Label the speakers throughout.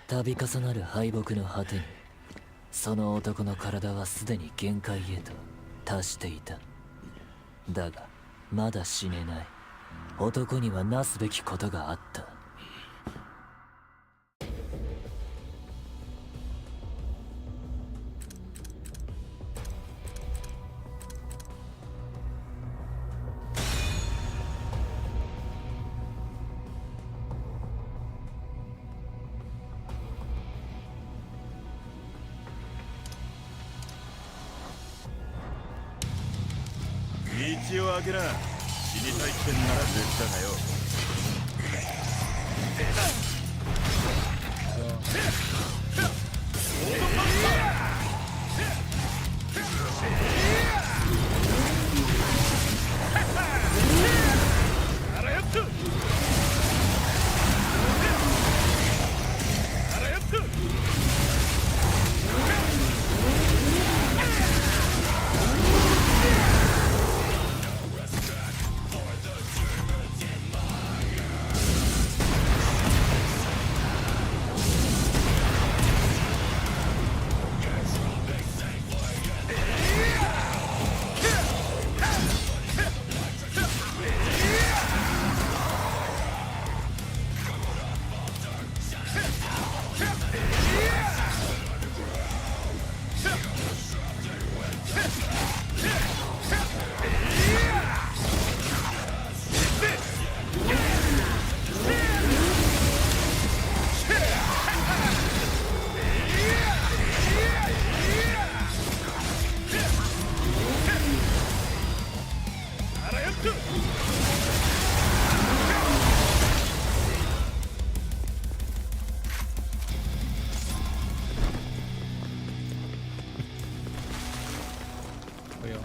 Speaker 1: 度重なる敗北の果てに、その男の体はすでに限界へと達していた。だが、まだ死ねない。男にはなすべきことがあった。
Speaker 2: 道を開けな。死にたいってんなら別だがよ。
Speaker 3: 哎呦！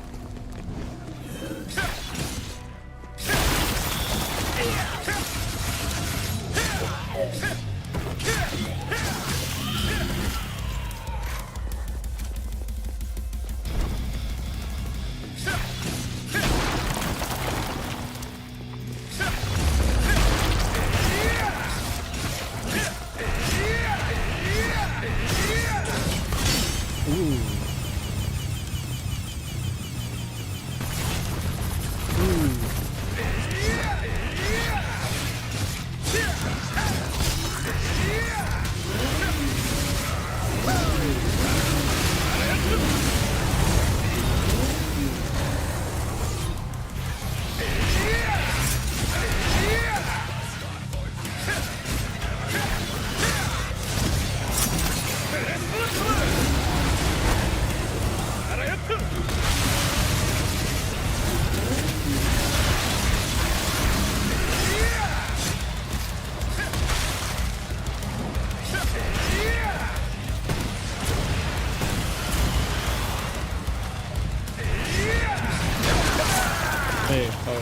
Speaker 3: 哎，好了。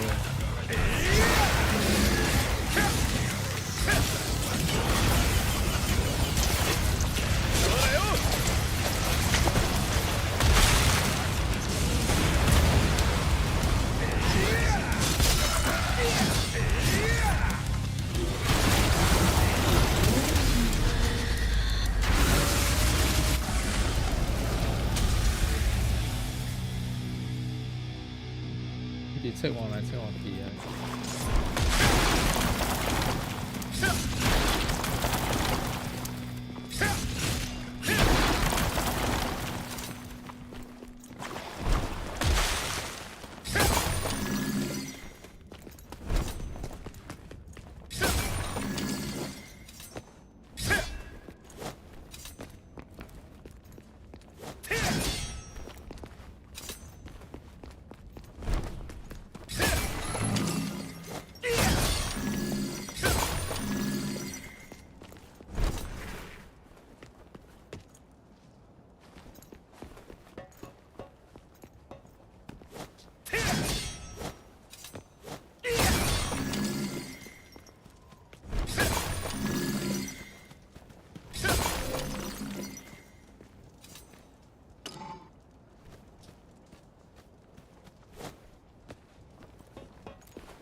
Speaker 3: 一直切換來切換去啊！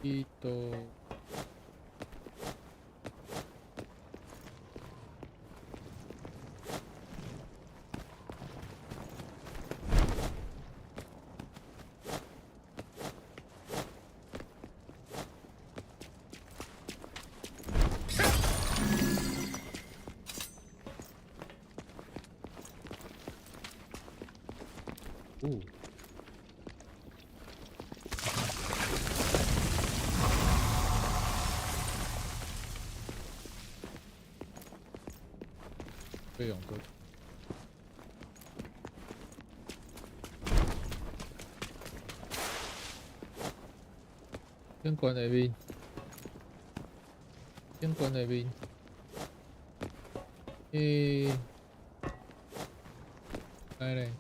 Speaker 3: 呢度。哦。可以用過。先關那邊，先關那邊。欸，來咧。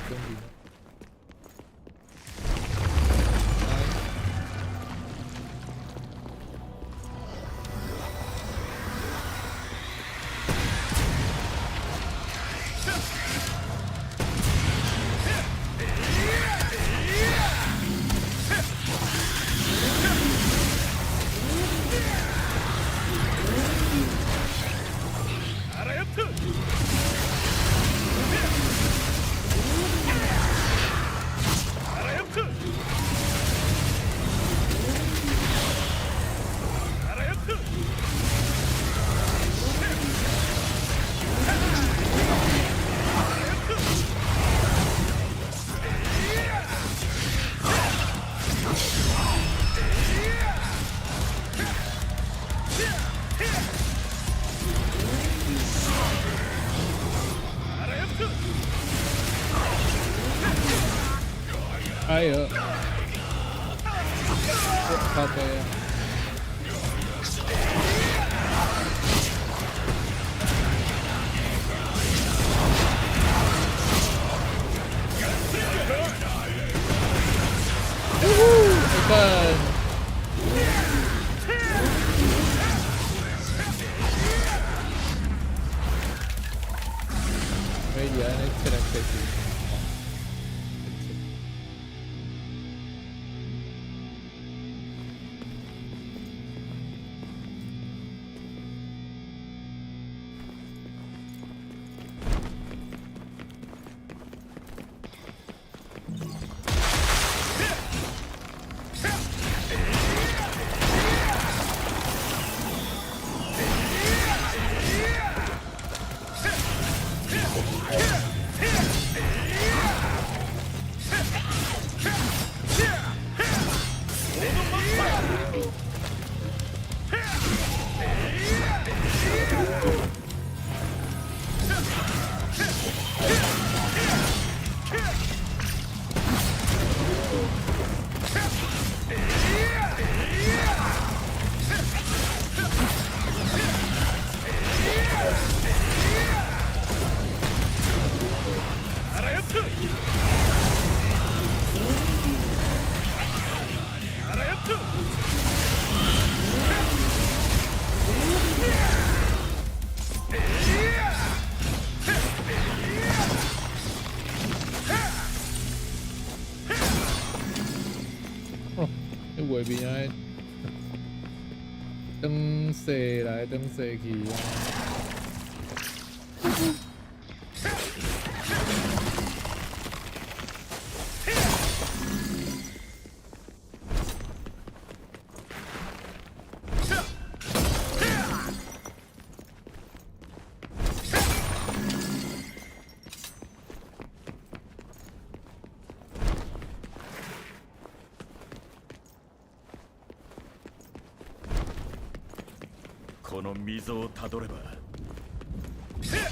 Speaker 3: 中邊。來。哎呀！我靠北啊！呜呼！你看。可以啊，你切來切去。哦，這畫面按呢，轉踅來轉踅去啊！
Speaker 2: この溝をたどれば。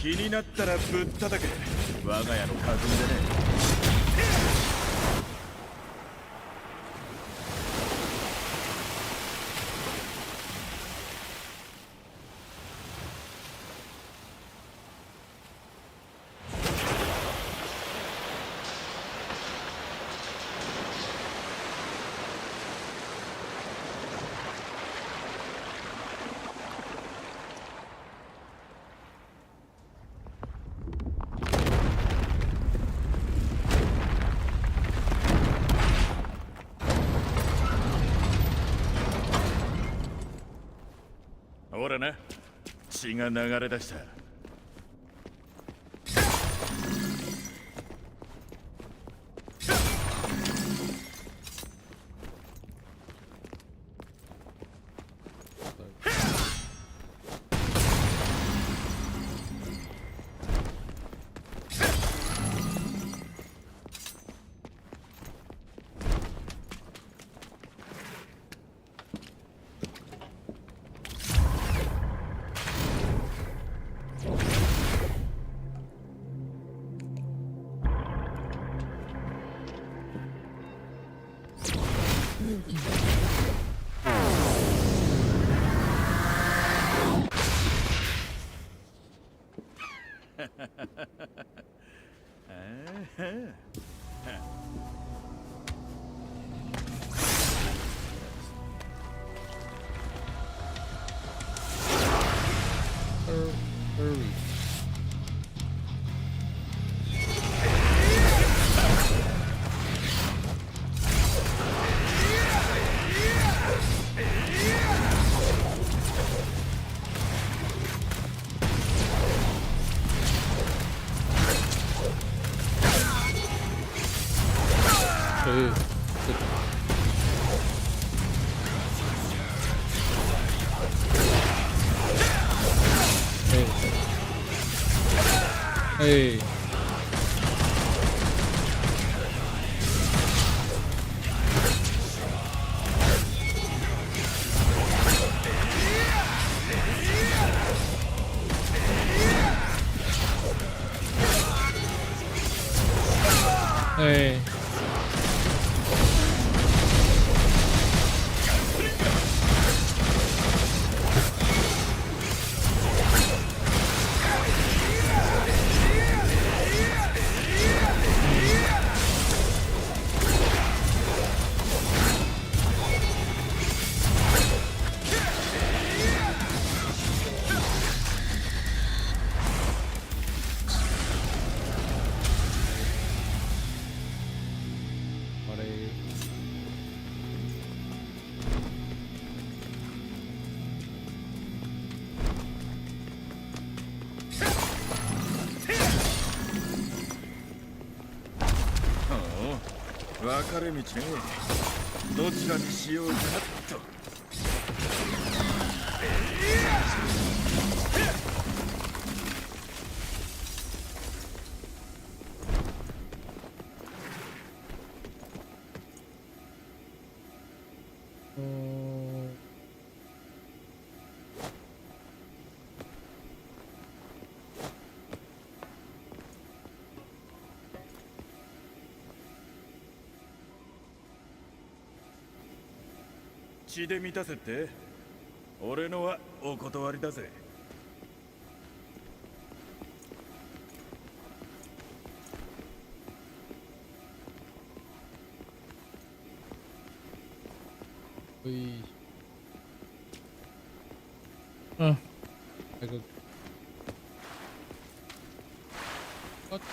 Speaker 2: 気になったらぶったたけ。我が家の家訓でね。からな。血が流れ出した。
Speaker 3: Hurry. 欸，这个。欸，欸。欸。我哋
Speaker 2: おお、分かれ道ね。どちらにしようかなと。
Speaker 3: 嗯。
Speaker 2: 血で満たせって？俺のはお断りだぜ。
Speaker 3: 喂，啊，那個，我操！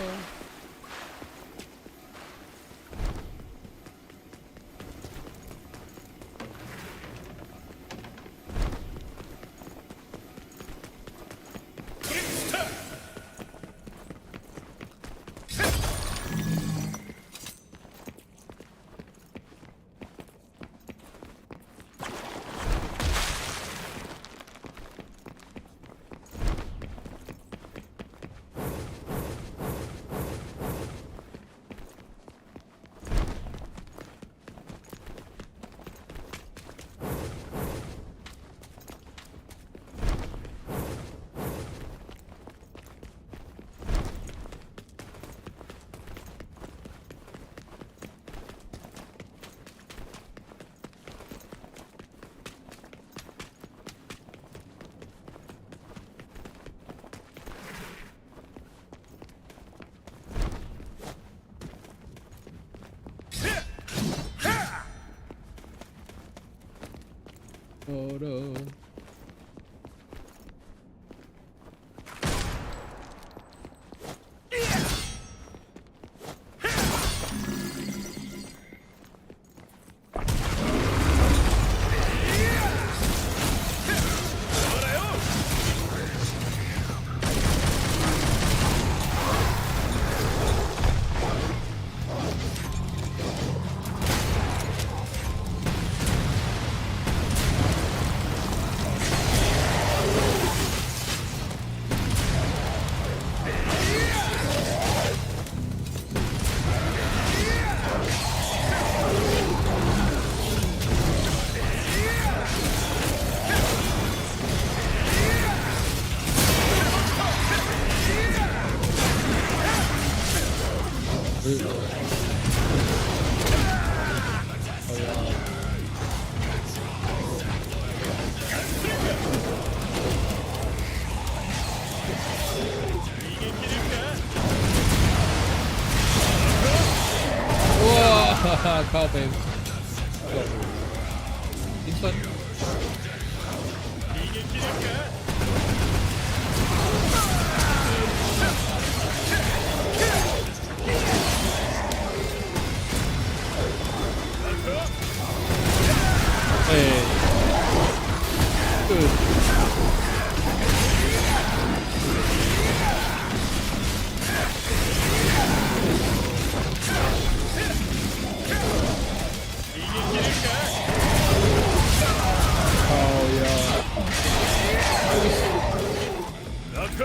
Speaker 3: 好了。哎呀！哇！靠北，心酸。
Speaker 2: 逃げ切れるか。
Speaker 3: 哎，
Speaker 2: 逃げ切れるか。
Speaker 3: 靠腰。
Speaker 2: ラック。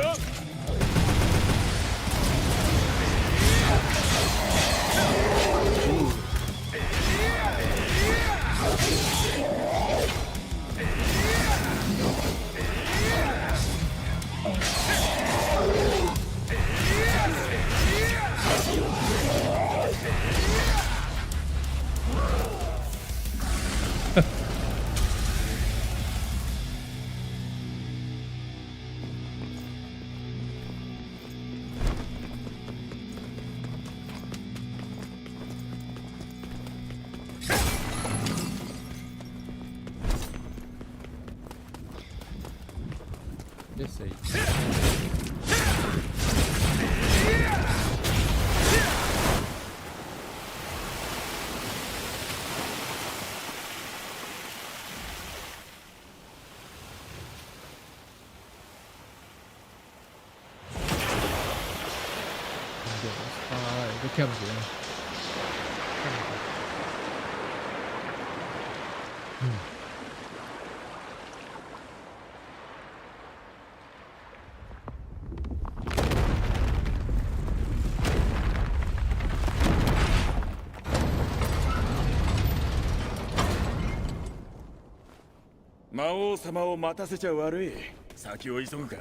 Speaker 3: 這誰？啊，閣欠一个。欠一个。
Speaker 2: 魔王様を待たせちゃ悪い。先を急ぐか。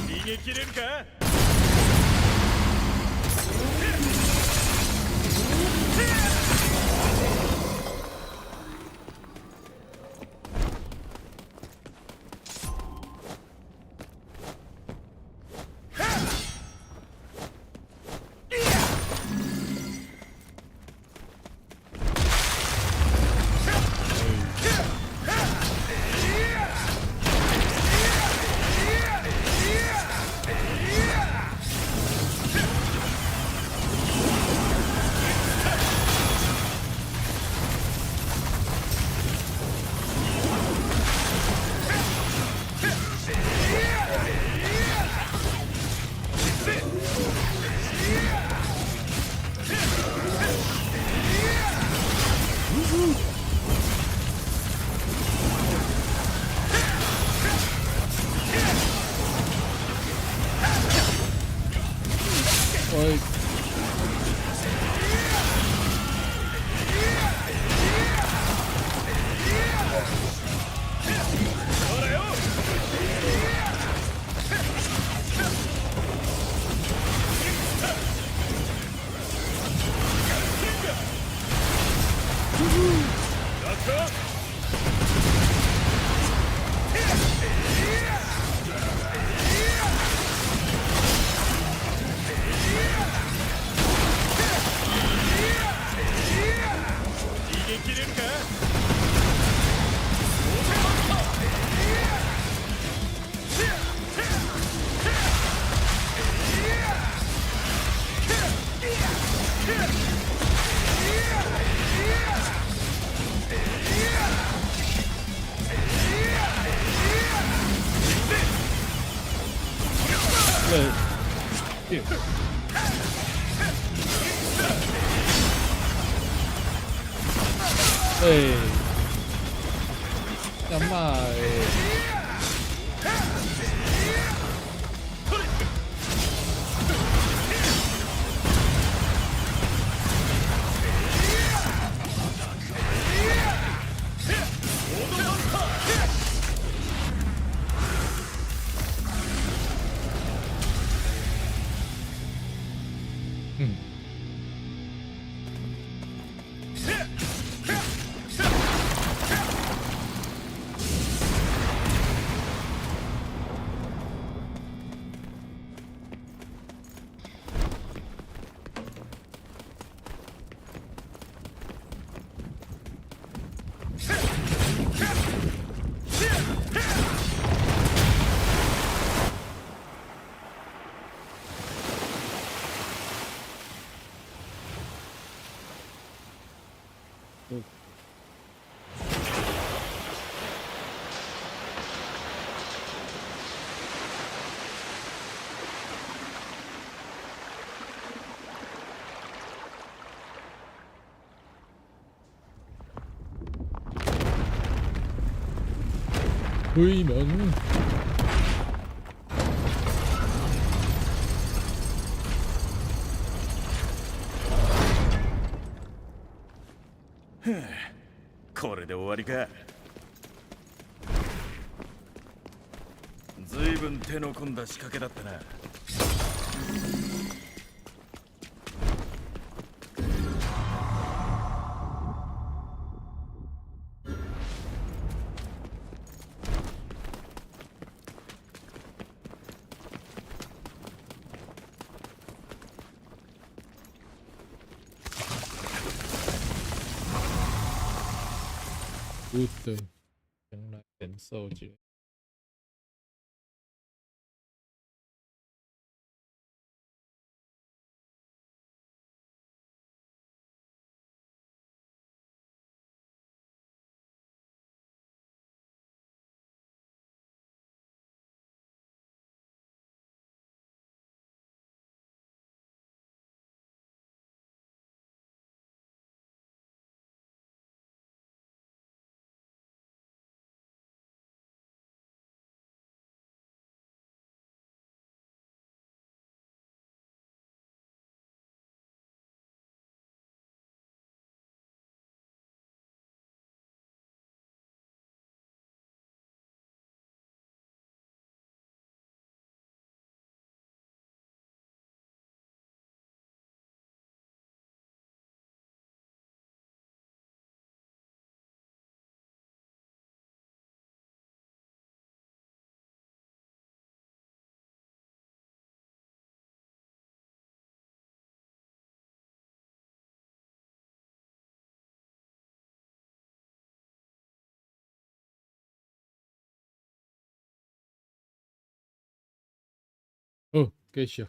Speaker 2: 逃げ切れるか。
Speaker 3: 對，欸，阿媽欸！嗯。開門。
Speaker 2: これで終わりか。ずいぶん手の込んだ仕掛けだったな。
Speaker 3: 不對，先來感受一下。好，繼續。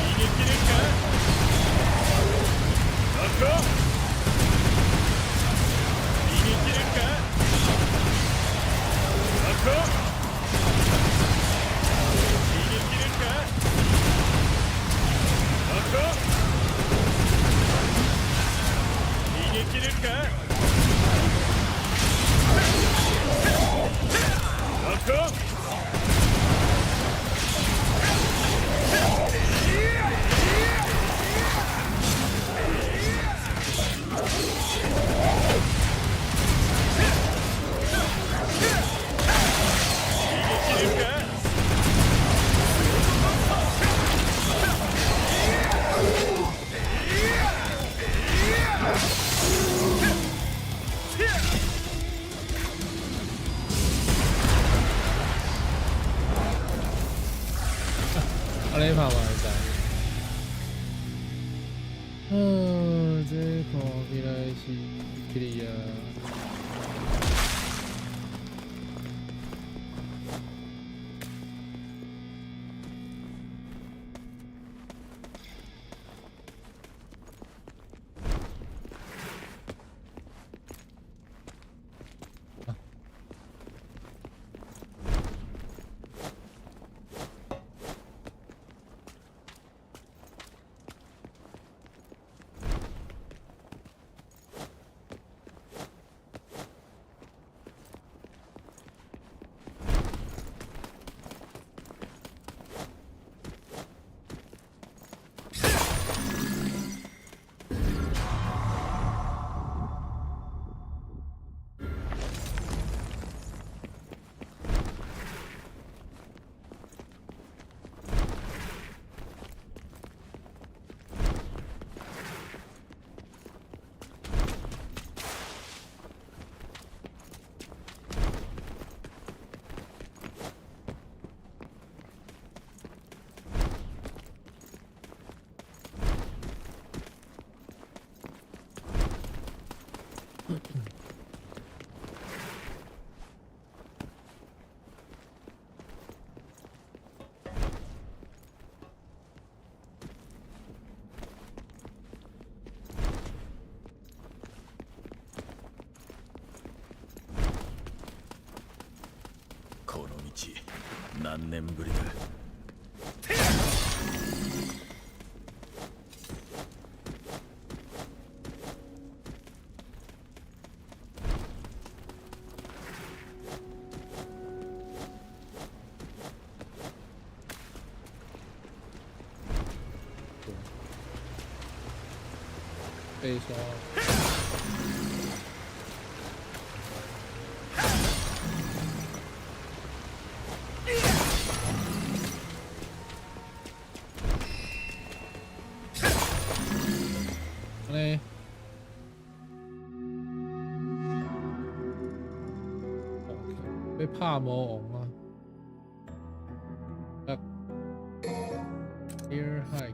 Speaker 2: 逃げ切れるか。るか。ロックオン。逃げ切れるか。
Speaker 3: 按呢拍嘛會使。嗯，這看起來是 clear。
Speaker 2: この道、何年ぶりだ。
Speaker 3: 被刷。按呢。OK，欲拍魔王啊！啊，Air hike。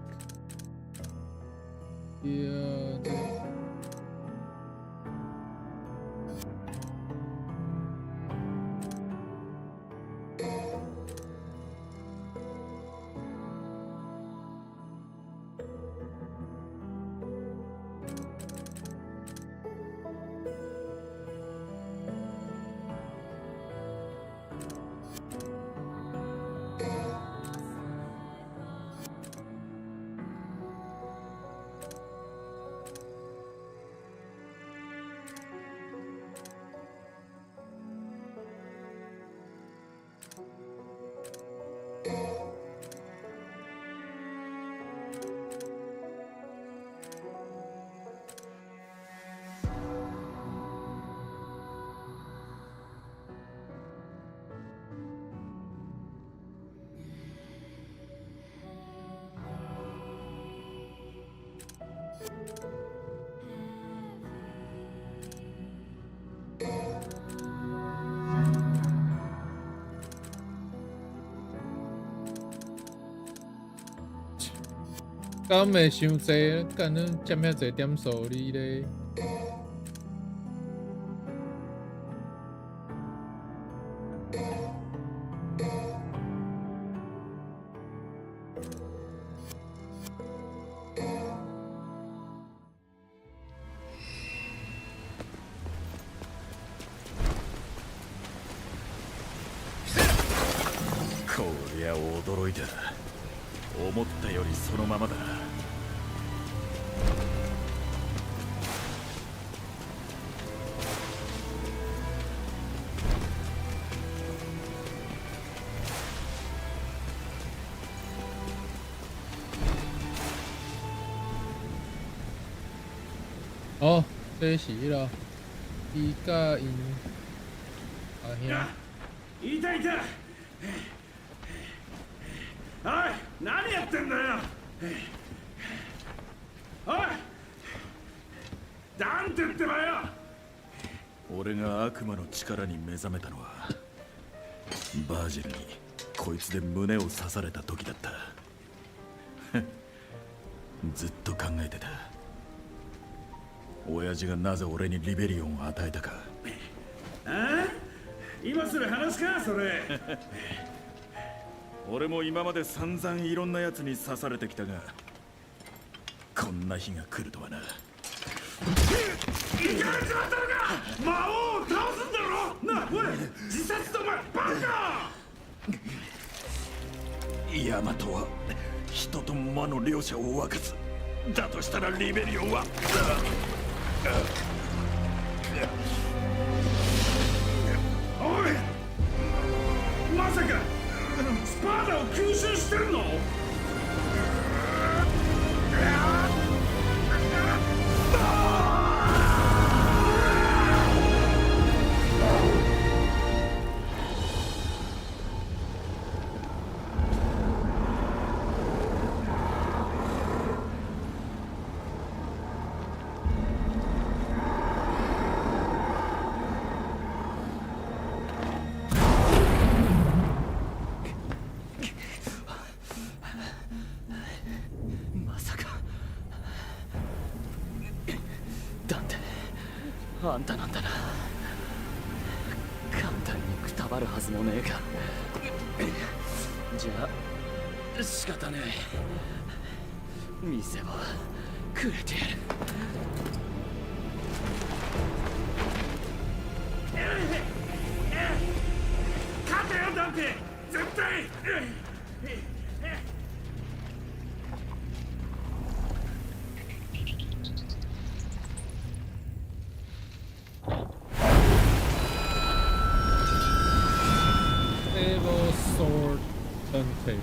Speaker 3: Yeah，這個。敢會傷濟？干恁佔遐濟點數，你咧？
Speaker 2: こりゃ驚いた。思ったよりそのままだ。
Speaker 3: 哦，這是彼個伊佮𪜶阿兄。
Speaker 2: いたいた。おい、何やってんだよ。おい、ダンテってばよ。俺が悪魔の力に目覚めたのは、バージルにこいつで胸を刺された時だった。ずっと考えてた。親父がなぜ俺にリベリオンを与えたか。ああ、今すぐ話すか、それ。俺も今まで散々いろんな奴に刺されてきたが、こんな日が来るとはな。イカれちまったのか。魔王を倒すんだろ。なあ、おい、自殺とお前バカ。ヤマトは人と魔の両者を分かつ。だとしたら、リベリオンは。おい、まさかスパーダを吸収してるの？
Speaker 1: まさか、ダンテ、あんたなんだな。簡単にくたばるはずもねえか。じゃあ仕方ねえ。見せ場くれてやる。
Speaker 2: 勝てよ、ダンテ、絶対。
Speaker 3: Devil Sword Dante。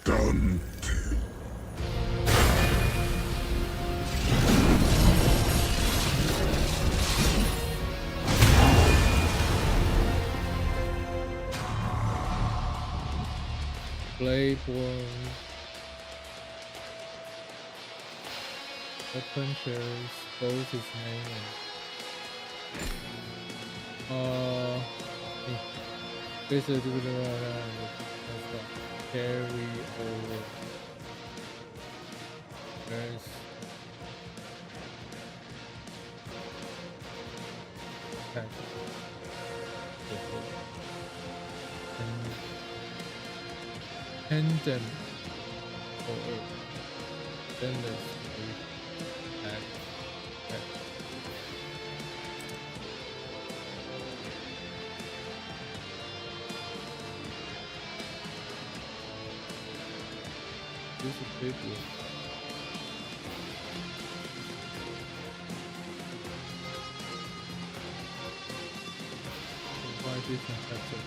Speaker 4: ダンテ。
Speaker 3: Bladeborn weapon shares both his name and basically carry over. There's okay. And tandem or then there's the add okay. This is big one. Provide different types of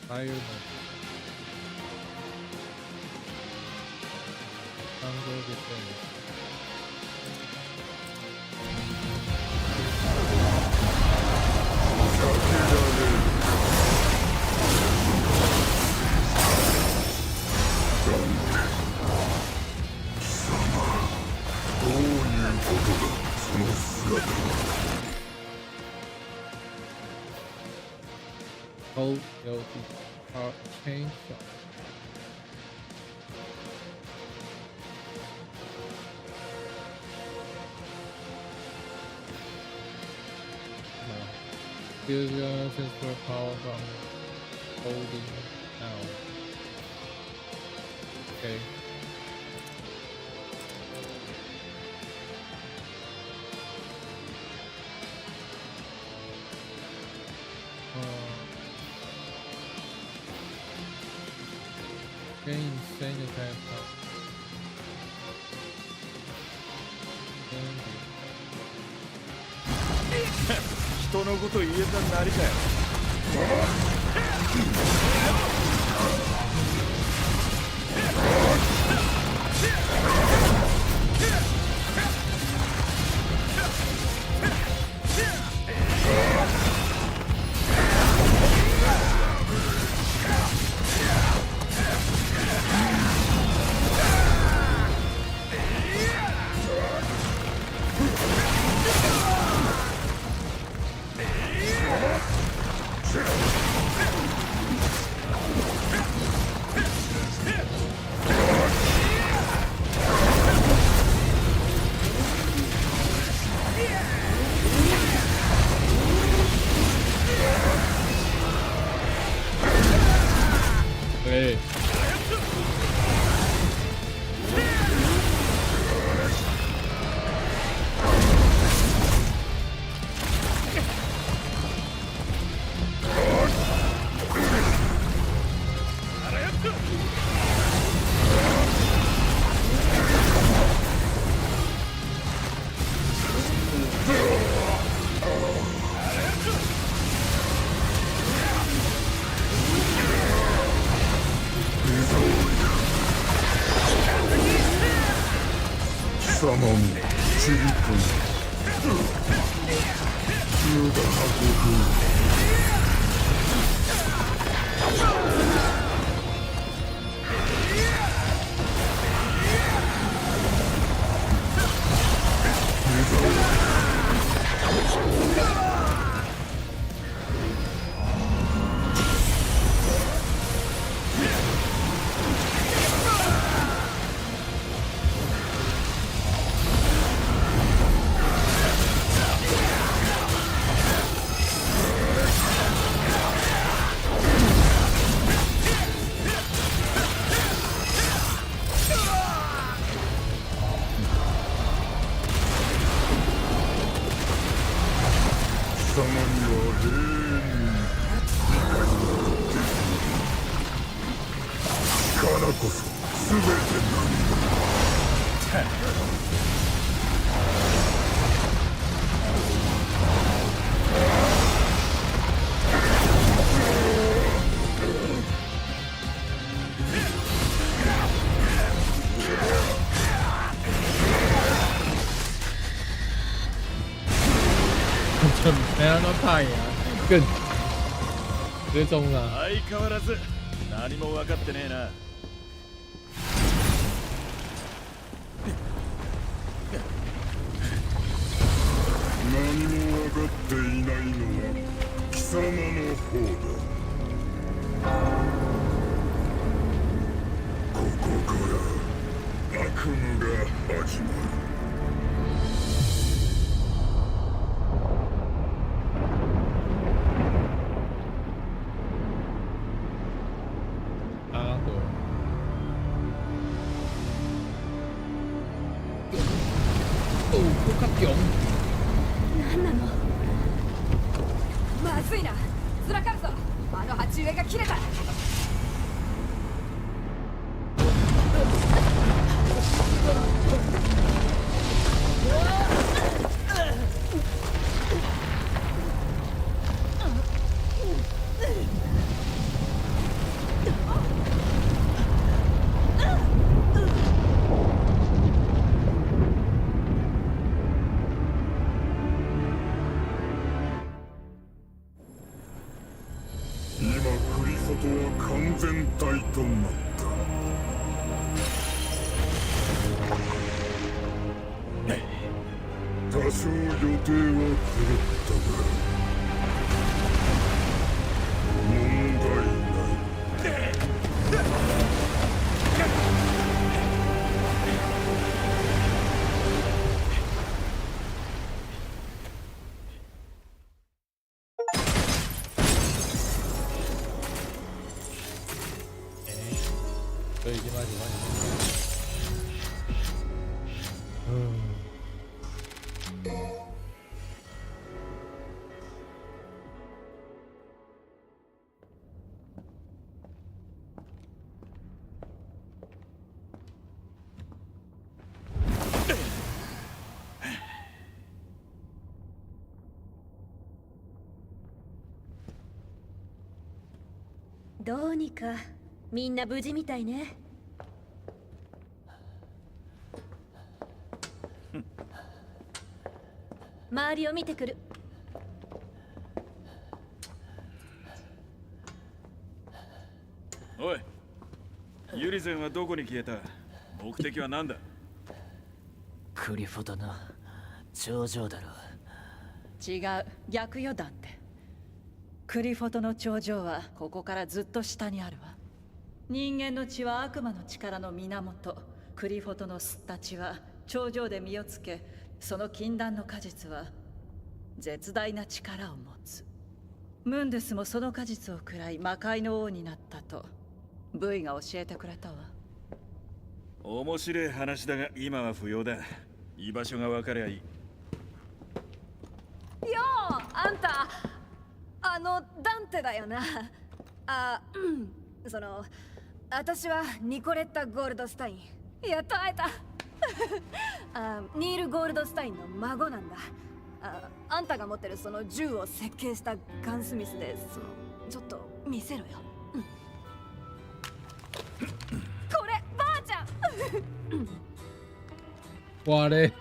Speaker 3: higher magic. Stronger defense.
Speaker 4: 避けられる。ダンテ、貴様、どういうことだ、その姿は。
Speaker 3: Hold LB chain shot. No. Feels gonna transfer power from holding down. Okay. Gain insane attack power. And
Speaker 2: 人のこと言えたなりかよ。
Speaker 3: 欸。
Speaker 4: 貴様も塵となる。無駄なこと。貴様には永遠に理解などできぬ。力こそ全てなのだ。
Speaker 3: 就沒人都拍贏啊，更直接中了。
Speaker 2: 相変わらず何も分かってねえな。
Speaker 4: 何も分かっていないのは貴様の方だ。ここから悪夢が始まる。
Speaker 3: 阿對。哦，閣較強。
Speaker 5: 何なの。まずいな、ずらかるぞ。あの鉢植えが切れた。
Speaker 4: 今クリフォトは完全体となった。多少予定は狂ったが、問題ない。
Speaker 3: 欸，所以今擺是我。嗯。
Speaker 5: どうにかみんな無事みたいね。周りを見てくる。
Speaker 2: おい、ユリゼンはどこに消えた？目的は何だ？
Speaker 1: クリフォトの頂上だろ。
Speaker 6: 違う、逆よ、ダンテ。クリフォトの頂上は、ここからずっと下にあるわ。人間の血は悪魔の力の源。クリフォトの吸った血は頂上で実をつけ、その禁断の果実は絶大な力を持つ。ムンドゥスもその果実を食らい、魔界の王になったと。V が教えてくれたわ。
Speaker 2: 面白い話だが、今は不要だ。居場所が分かりゃいい。
Speaker 5: よう、あんた、あのダンテだよな。あ、うん、その、私はニコレッタ・ゴールドスタイン。やっと会えた。あ、ニール・ゴールドスタインの孫なんだ。あ、あんたが持ってるその銃を設計したガンスミスで、その、ちょっと見せろよ。うん、こればあちゃん。
Speaker 3: 哇咧，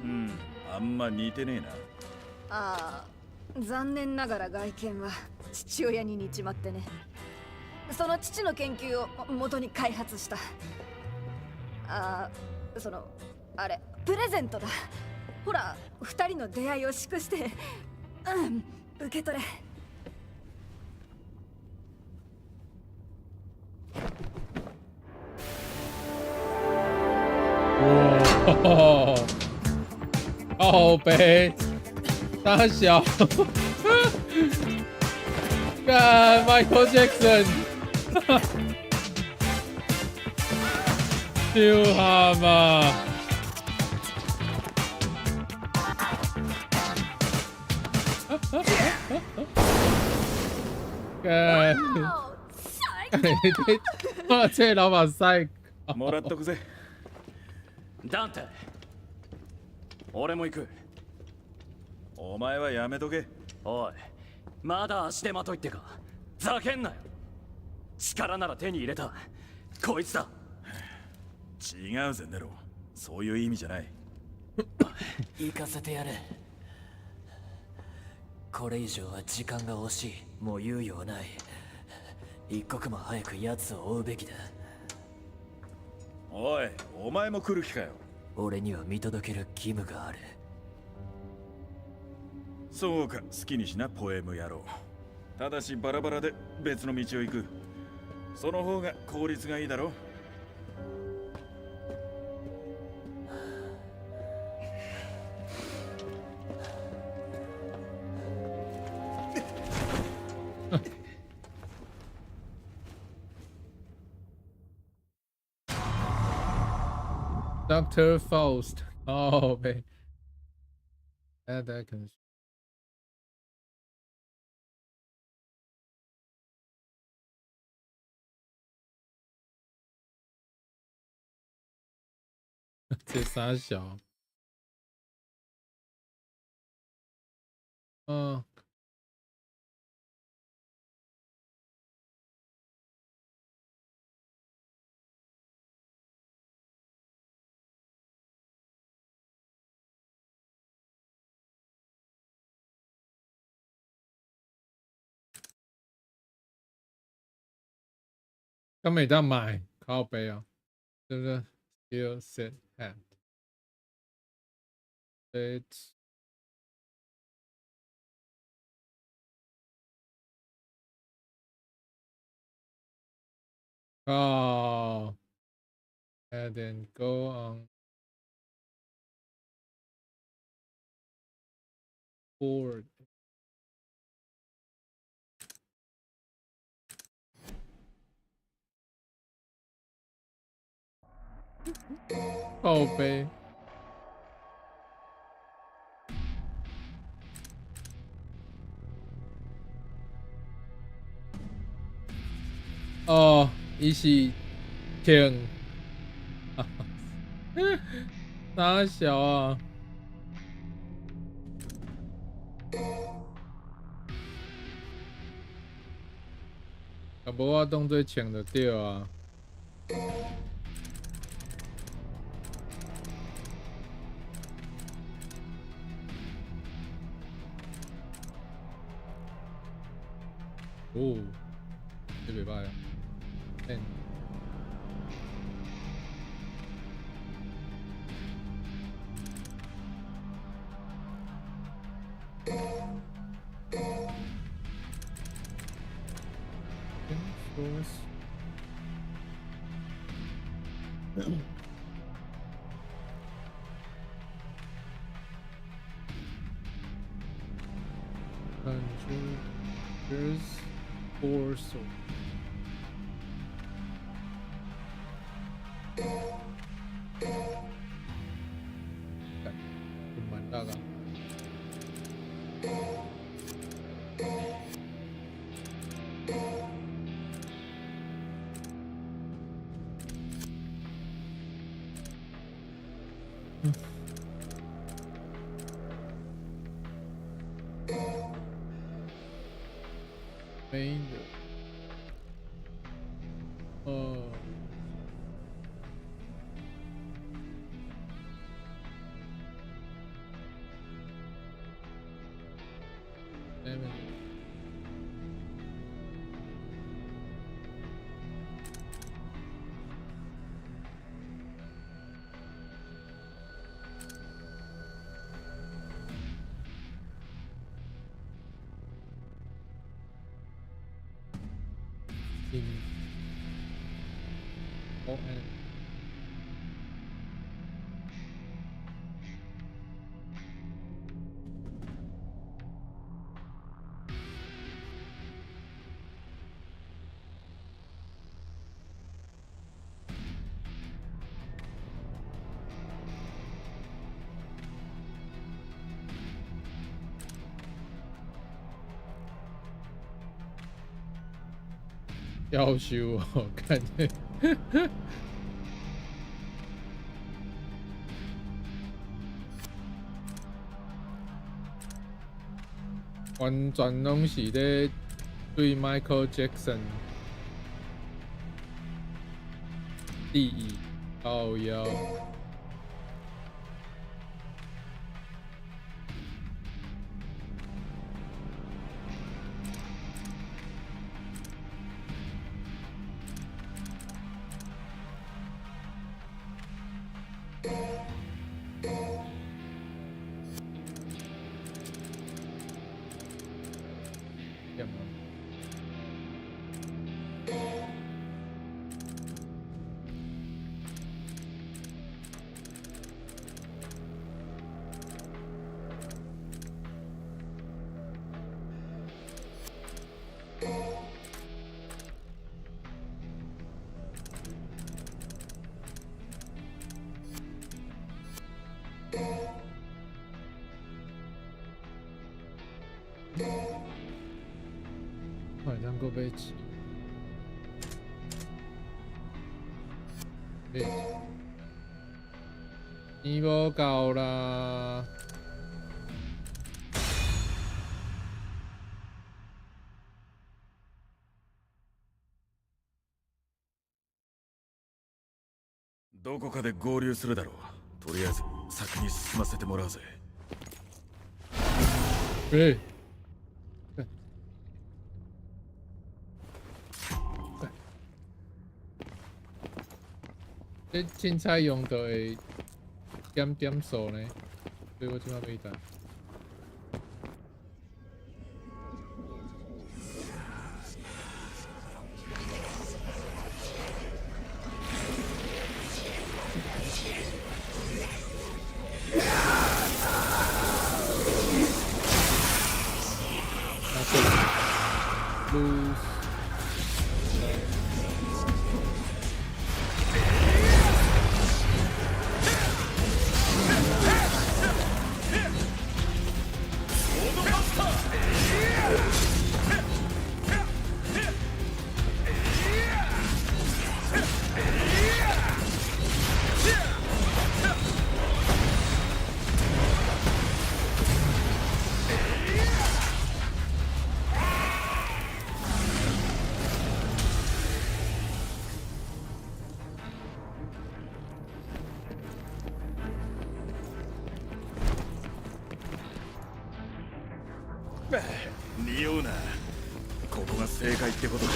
Speaker 2: うん、あんま似てねえな。
Speaker 5: ああ、残念ながら外見は父親に似ちまってね。その父の研究を元に開発した。ああ、そのあれ、プレゼントだ。ほら、二人の出会いを祝して。うん、受け取れ。
Speaker 3: 哇，靠北，大小，幹 Michael Jackson，丟下嘛！幹，哇，這老板賽，
Speaker 2: もらっとくぜ。
Speaker 7: ダンテ、俺も行く。
Speaker 2: お前はやめとけ。
Speaker 7: おい、まだ足手まといってか。ざけんなよ。力なら手に入れた。こいつだ。
Speaker 2: 違うぜ、ネロ。そういう意味じゃない。
Speaker 1: 行かせてやる。これ以上は時間が惜しい。もう猶予はない。一刻も早く奴を追うべきだ。
Speaker 2: おい、お前も来る気かよ。
Speaker 1: 俺には見届ける義務がある。
Speaker 2: そうか、好きにしな、ポエム野郎。ただし、バラバラで別の道を行く。その方が効率がいいだろ。
Speaker 3: Doctor Faust，靠北，大家可能這三小，嗯。敢會當買靠北啊，對不對？Still set hat. Let's 哦，and then go on board. 靠北。哦，伊是停，三小啊！啊，無我當做穿就對啊。哦，這袂歹啊。欸。 Force. Conjures four sword. 干，蛮大个。没有。哦。没没。嗯。哦，哎。夭寿哦，看这，完全攏是咧對 Michael Jackson 第一靠腰。幹嘛？會當閣買錢，買錢無夠啦。
Speaker 2: どこかで合流するだろう。とりあえず先に進ませてもらうぜ。
Speaker 3: 欸。這凊彩用就會減點數呢，所以我這擺欲等。Lose。
Speaker 2: 匂うな。ここが正解ってことか。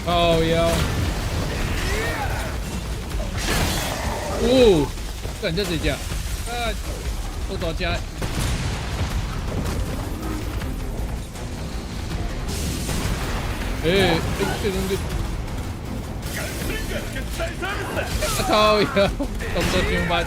Speaker 3: 靠腰。哦，幹這隻隻，啊，好大隻。欸，這種就，啊靠呀，動作傷慢。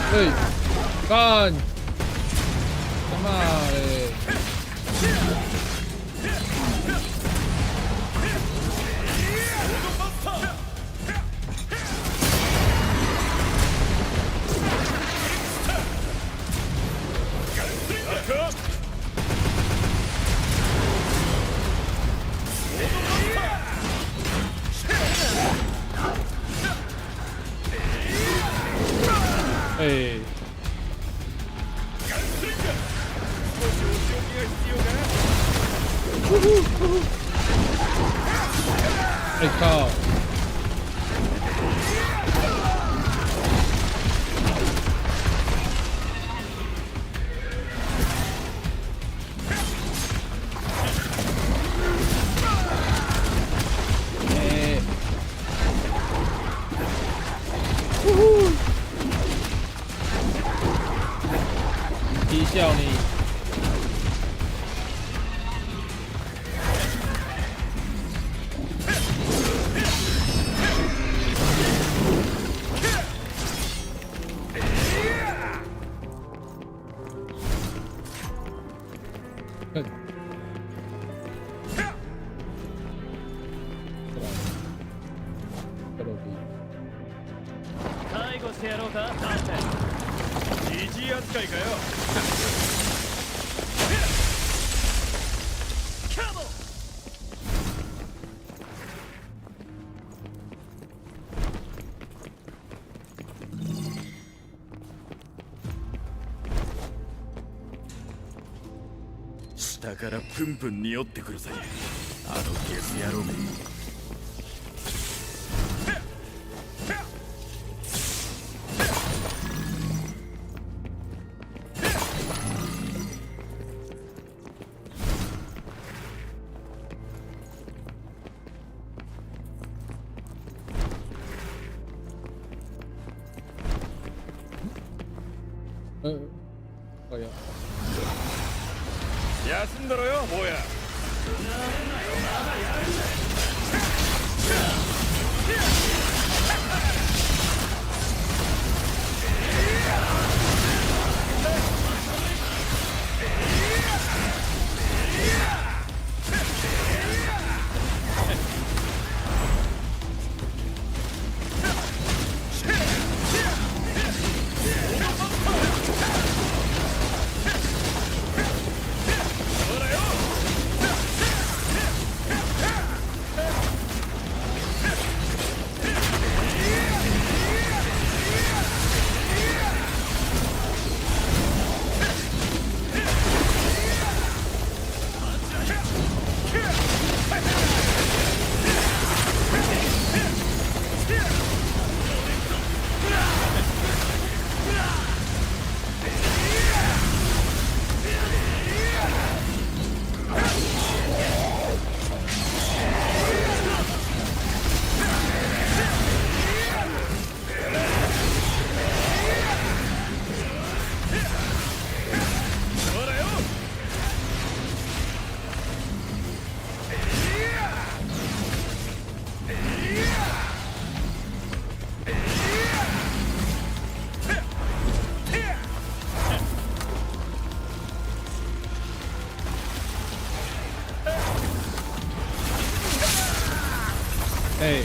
Speaker 3: 欸，幹，他媽嘞！欸。哎靠！欸！呼呼！啼笑你！哼。過來，過落去。
Speaker 7: 介護してやろうか、ダンテ。
Speaker 2: じじい扱いかよ。
Speaker 7: カモン。
Speaker 2: 下からプンプン匂ってくるぜ、あのゲス野郎め。
Speaker 3: 嗯，哎呀，
Speaker 2: 休んだろよ、坊や。
Speaker 3: 欸，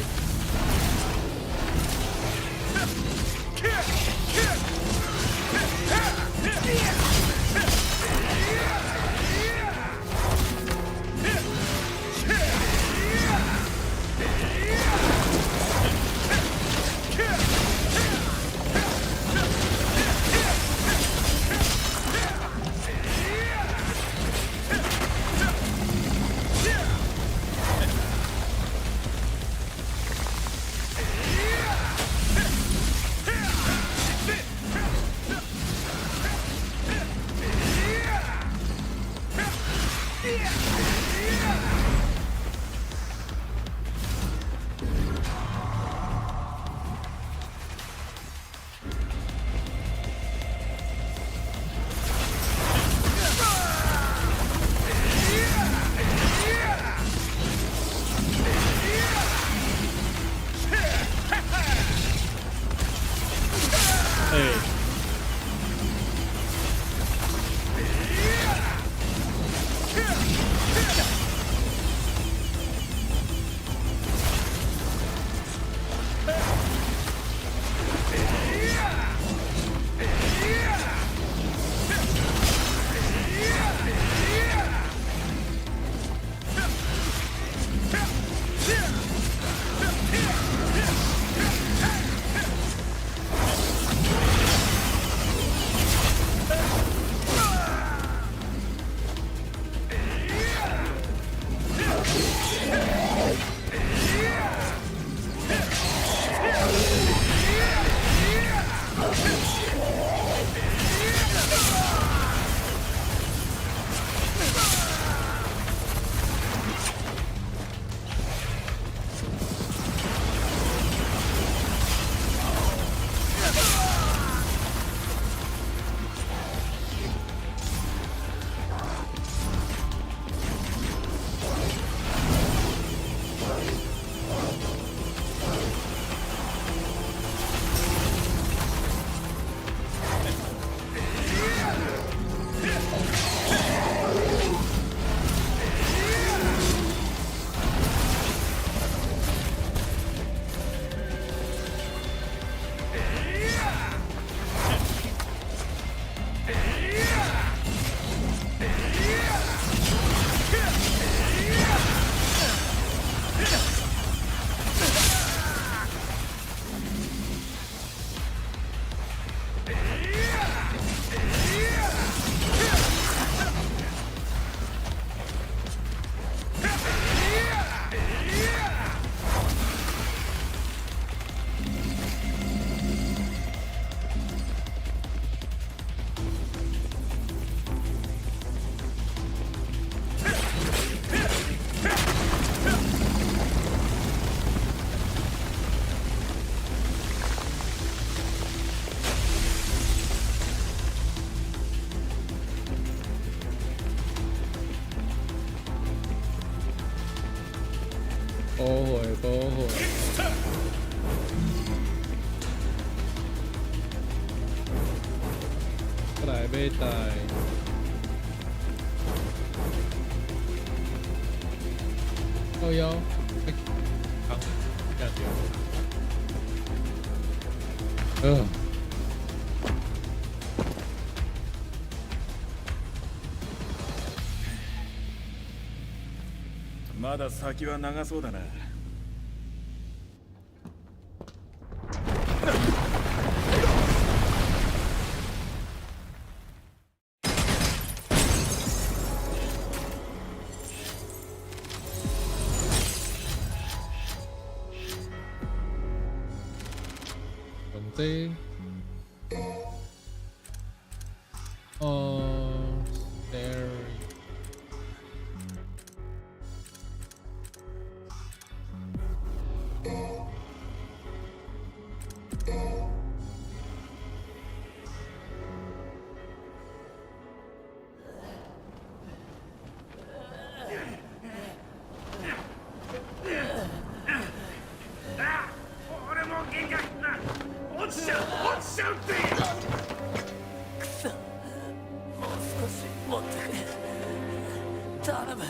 Speaker 3: 不會不會。過來買袋。靠腰，欸，扛，這樣對。
Speaker 2: まだ先は長そうだな。
Speaker 3: 總之，哦，Starry。
Speaker 4: 俺もう限界。落ちちゃう、落ちちゃうって。
Speaker 1: くそ、もう少し持ってくれ。頼む。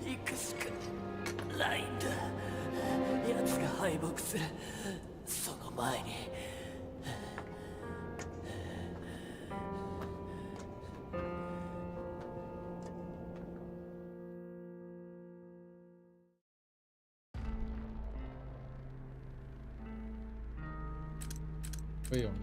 Speaker 1: 行くしかないんだ。奴が敗北するその前に。
Speaker 3: 會容易。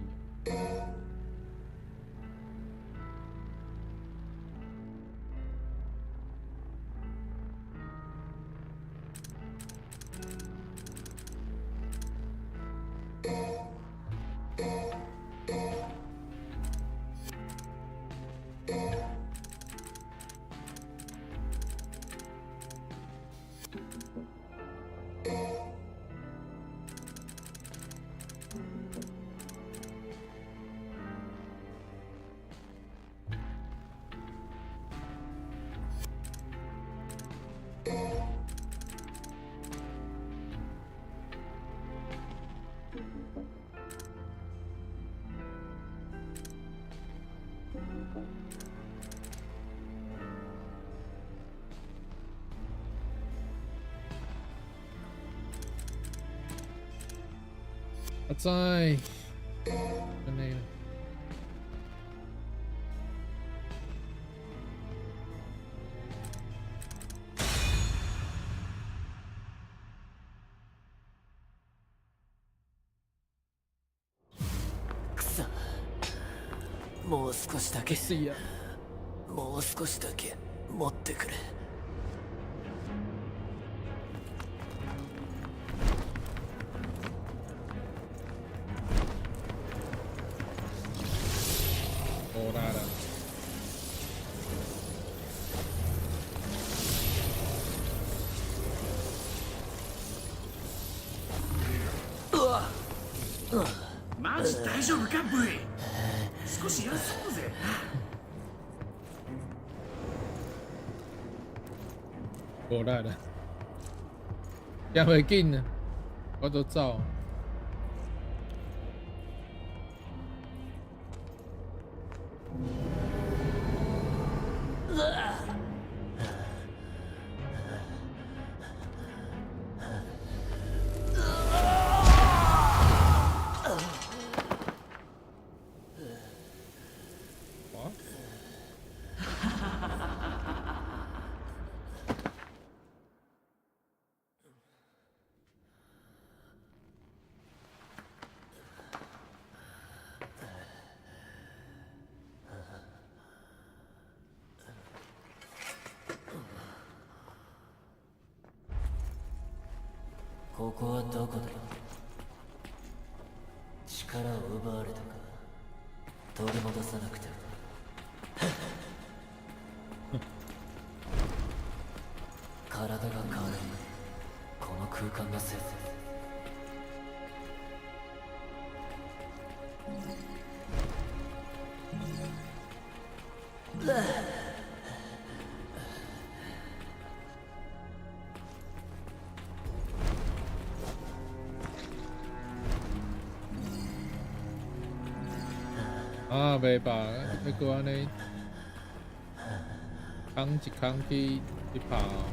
Speaker 3: 阿仔，按呢。
Speaker 1: くそ、もう少しだけ。
Speaker 3: 死啊！
Speaker 1: もう少しだけ持ってくれ。
Speaker 3: 無力啦。
Speaker 4: マジ大丈夫か、ブイ。少し休むぜ。
Speaker 3: 無力啦，行袂緊啊，我都走。哇！
Speaker 1: ここはどこだ。力を奪われたか。取り戻さなくては。体が軽い。この空間のせい。
Speaker 3: 啊，袂吧？欲閣按呢，空一空去拍哦。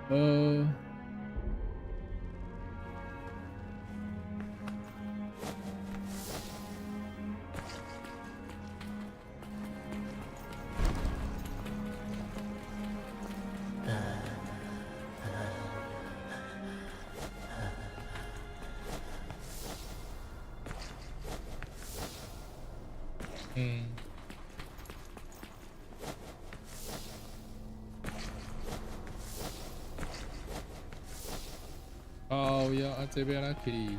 Speaker 3: 嗯。靠腰啊，這邊來去。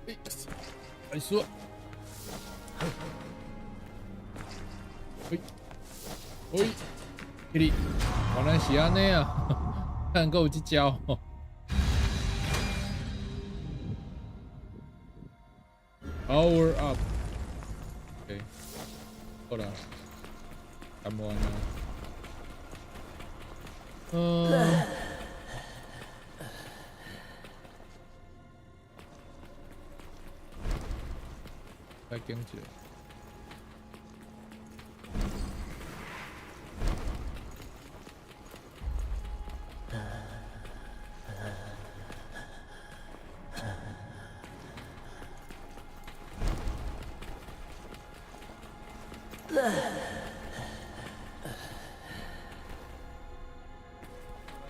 Speaker 3: 哎，哎說，喂，喂，去，原來是按呢啊，看夠有這招。Power up。OK，好啦，咁完啦。嗯。來經一下。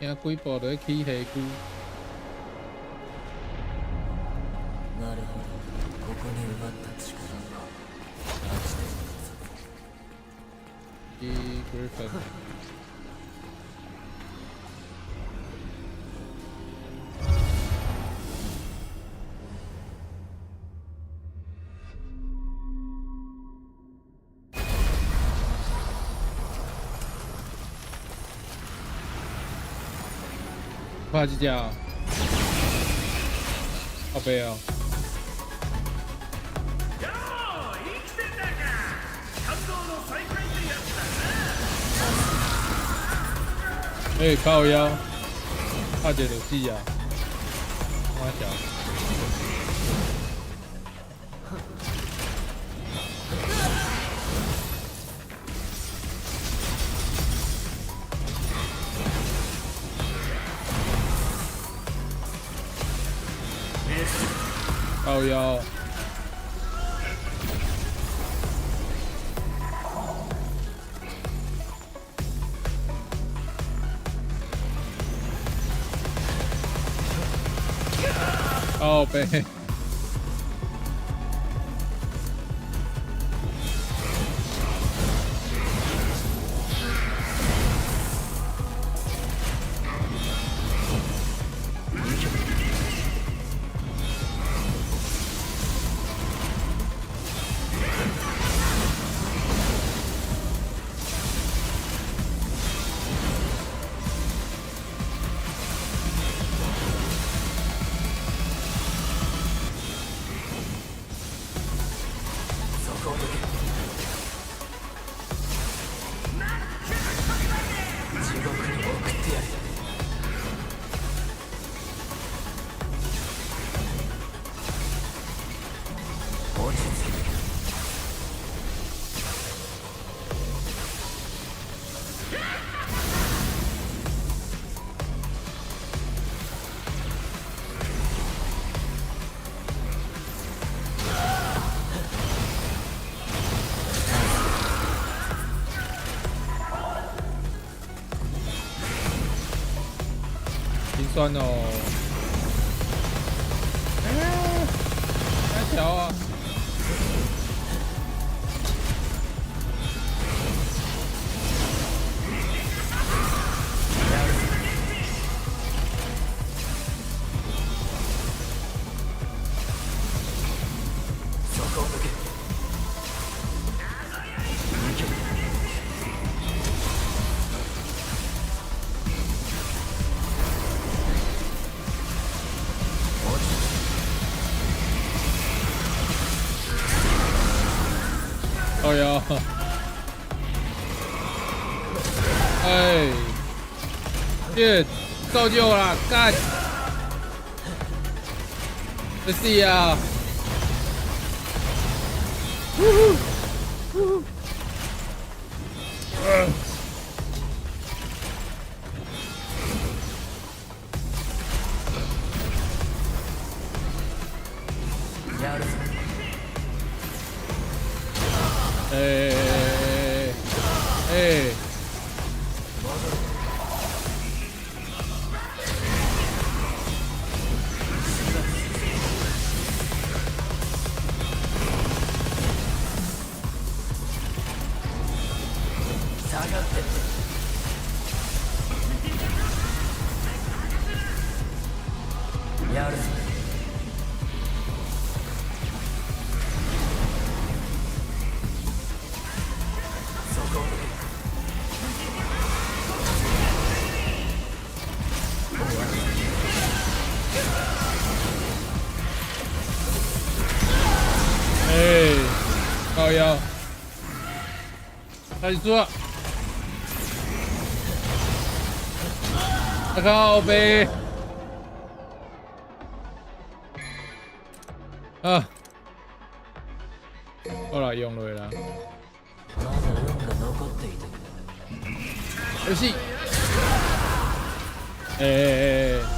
Speaker 3: 行幾步就起溪谷。
Speaker 1: なるほど、ここに奪った力はアシデの家族。
Speaker 3: 一 Griffin。拍這隻啊，後背哦。
Speaker 8: よう生きてたか。感動の再会ってやつだな。
Speaker 3: 欸，靠腰，拍一个就死啊！我小。靠腰。靠北。
Speaker 1: 地獄に送ってやる。落ち着け。
Speaker 3: 心酸哦。哎，大条啊！哎呀！哎，这够救啦，干！这死啊！呜呼，呜呼！哎哎！哎，靠腰，开始做，靠北，啊，好啦，用落啦。
Speaker 1: まだ運が残っていたか。
Speaker 3: 遊戲，哎哎哎！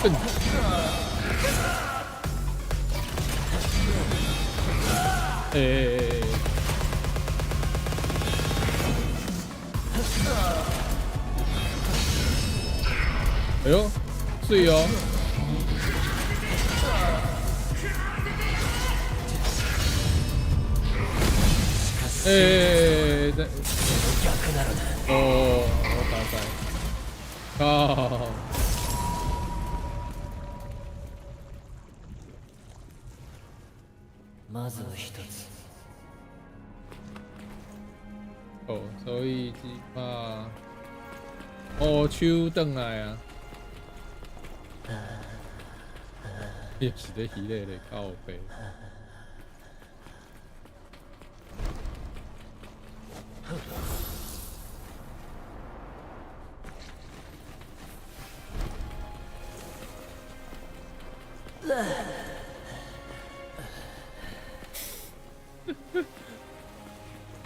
Speaker 3: 哎哎哎！哎呦，水哦！哎，这哦，我打在，靠！
Speaker 1: まずは一つ。
Speaker 3: 哦，所以这摆乌手转来啊！也是咧戏咧咧靠北。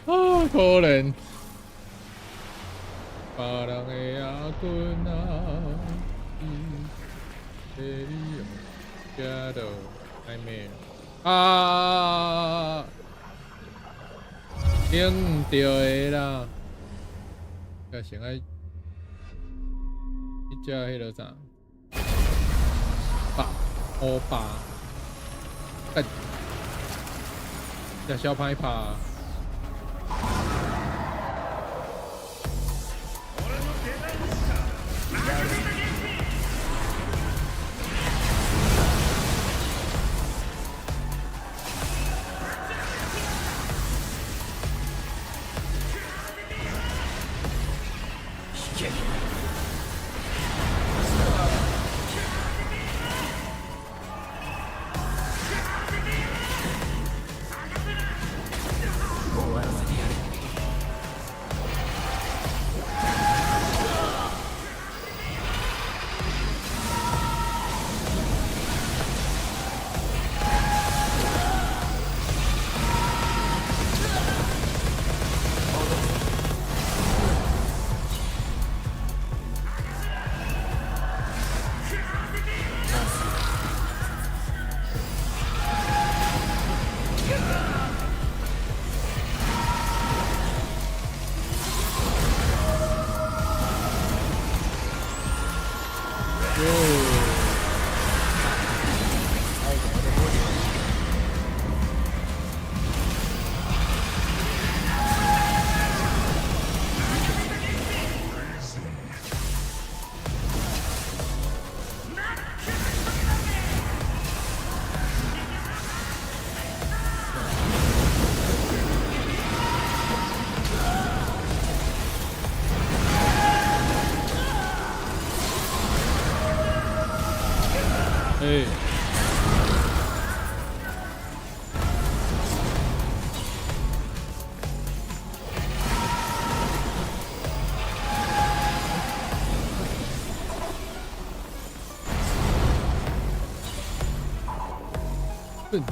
Speaker 3: 啊，可怜，别人的阿公啊，伊你用行到还没啊，顶毋著的啦，甲先爱，彼只彼个啥，八乌八，干，只小歹拍。欸。嗯。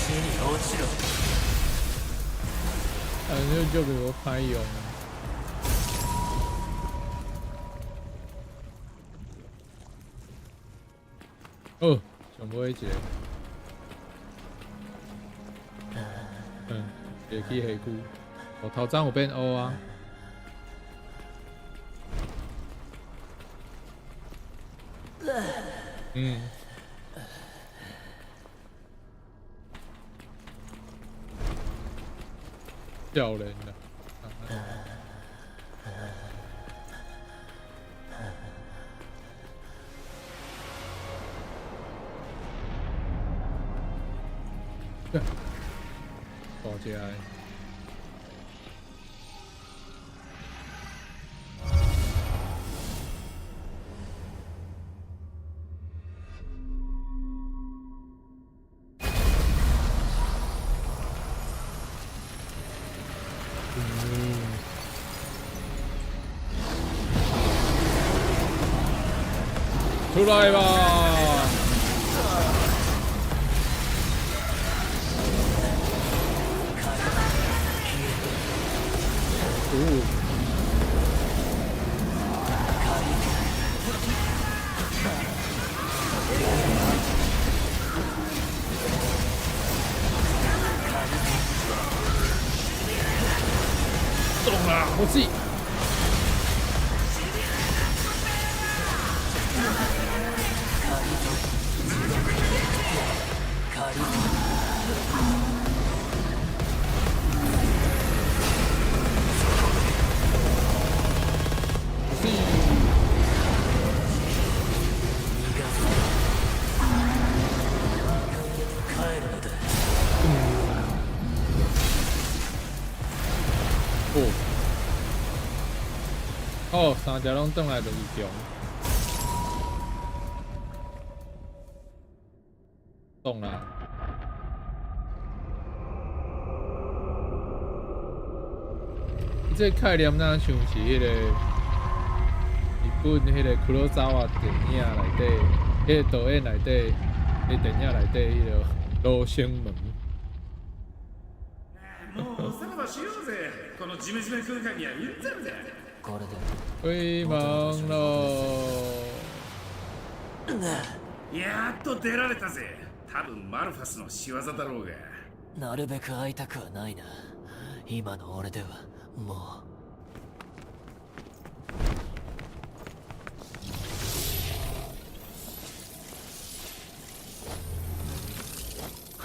Speaker 1: 地に落ちろ。
Speaker 3: 反正就给我歹用。哦，上尾一个，会去下区。哦，头鬃有变乌啊。少年啦。大只的。出來吧！哦，中啦！我死！死！
Speaker 1: 帰るのだ。
Speaker 3: 哦，哦，三隻攏轉來就是強，懂啦。這個概念若像是彼個日本彼個黒澤電影內底，彼個導演內底，彼個電影內底彼個羅生門。
Speaker 8: もうおさらばしようぜ。このジメジメ空間にはうんざりだ。
Speaker 1: これで
Speaker 3: 開門咯！
Speaker 8: やっと出られたぜ。多分マルファスの仕業だろうが。
Speaker 1: なるべく会いたくはないな。今の俺ではもう。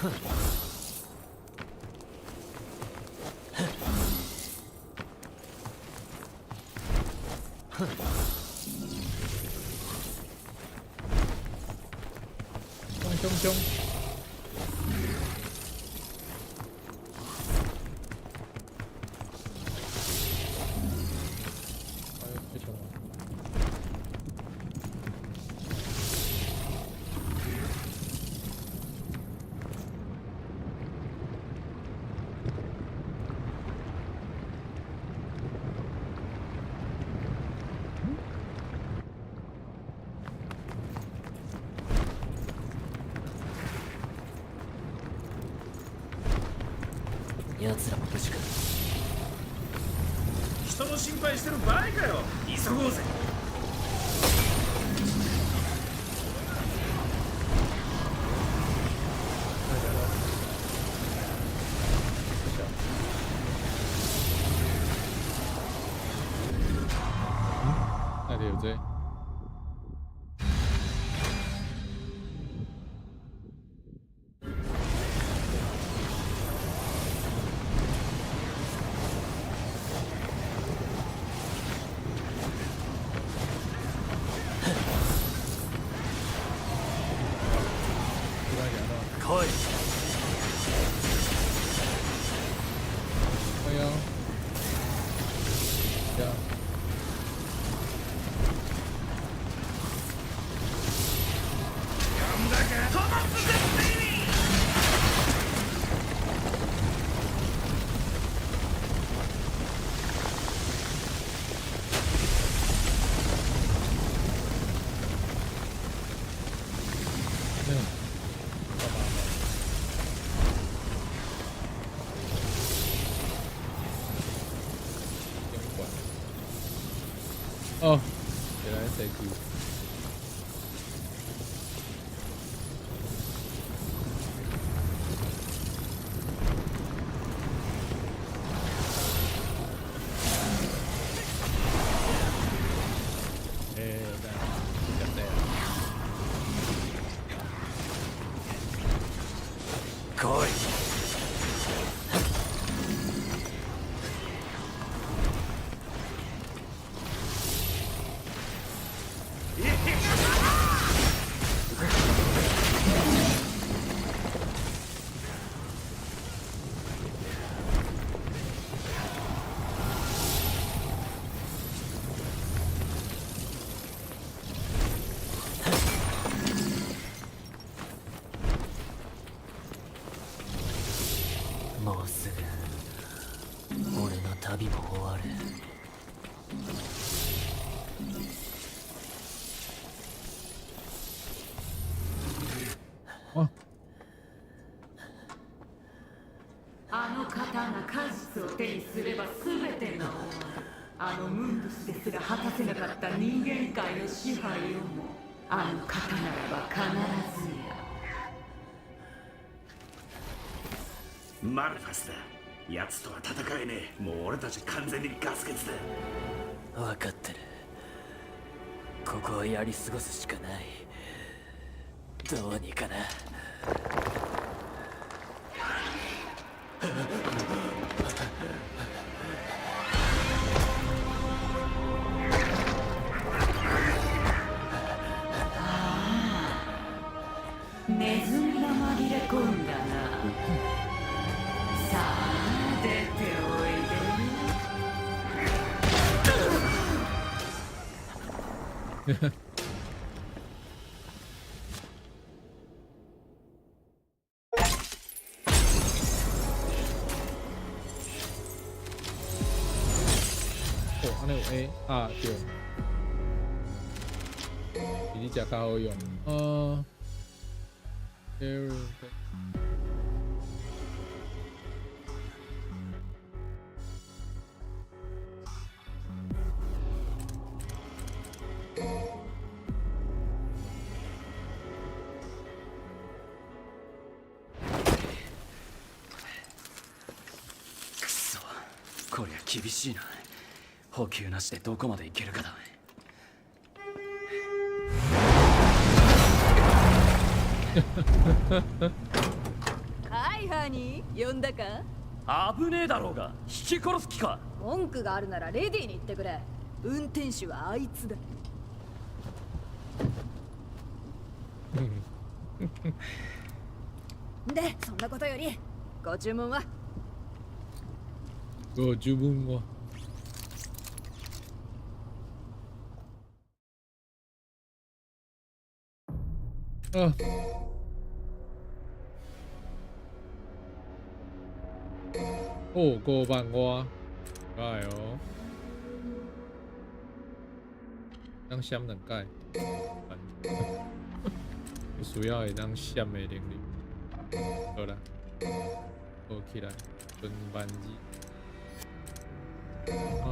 Speaker 3: 衝衝衝！哎呦，太強了！
Speaker 1: 奴らも無事か。
Speaker 8: 人の心配してる場合かよ。急ごうぜ。
Speaker 3: 太強了！太強！嗯，那裡有這個。了，呀。嗯，干嘛呢？监管。哦，原来设计。欸，等下，这样。
Speaker 7: 来い。
Speaker 1: もうすぐ俺の旅も終わる。
Speaker 3: 哦。
Speaker 6: あの方が果実を手にすれば全てが終わる。あのムンドスですら果たせなかった人間界の支配をも、あの方ならば必ずや。
Speaker 8: マルファスだ。奴とは戦えねえ。もう俺たち完全にガス欠だ。
Speaker 1: 分かってる。ここはやり過ごすしかない。どうにかな。
Speaker 6: ネズミが紛れ込んだな。さあ、出ておいで。
Speaker 3: 哦，按呢有 A 啊，對，比你食較好用。呃，
Speaker 7: くそ、こりゃ厳しいな。補給なしでどこまでいけるかだ。
Speaker 5: はい、ハニー、呼んだか？
Speaker 7: 危ねえだろうが。引き殺す気か？
Speaker 5: 文句があるならレディーに言ってくれ。運転手はあいつだ。で、そんなことより、ご注文は？
Speaker 3: ご注文は？啊。哦，5萬外，哎哦，當閃兩擺，需要會當閃的能力。好啦，好起來，存萬二。啊。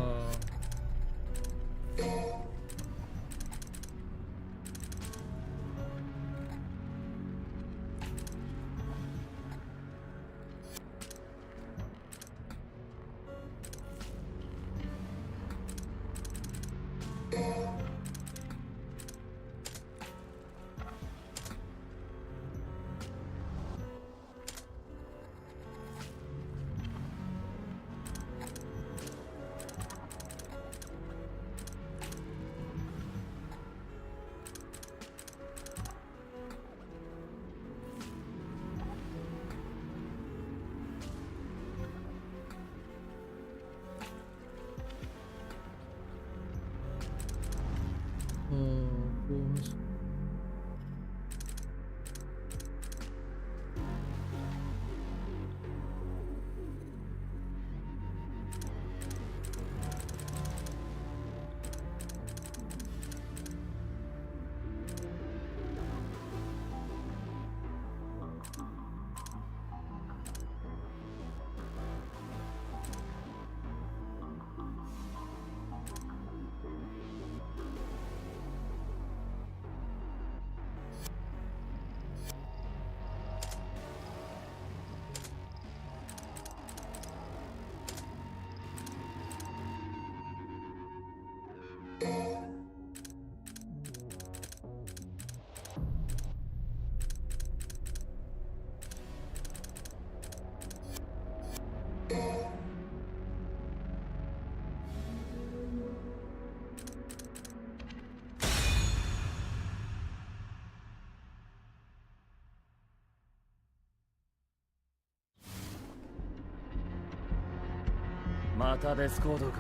Speaker 7: また別行動か。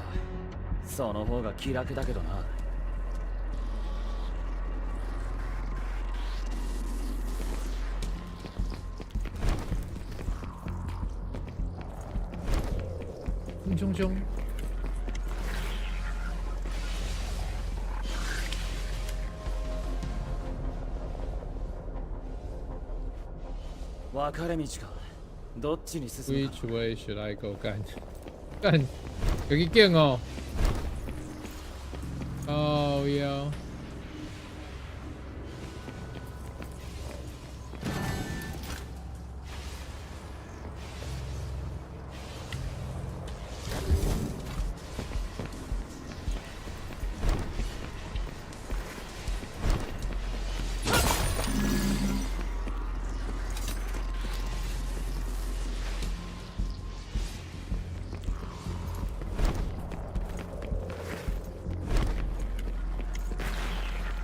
Speaker 7: その方が気楽だけどな。
Speaker 3: 冲冲！
Speaker 7: 分かれ道か。どっちに進むか。
Speaker 3: Which way should I go？幹幹，有去见哦。哦哟。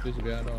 Speaker 3: 這是欲按怎？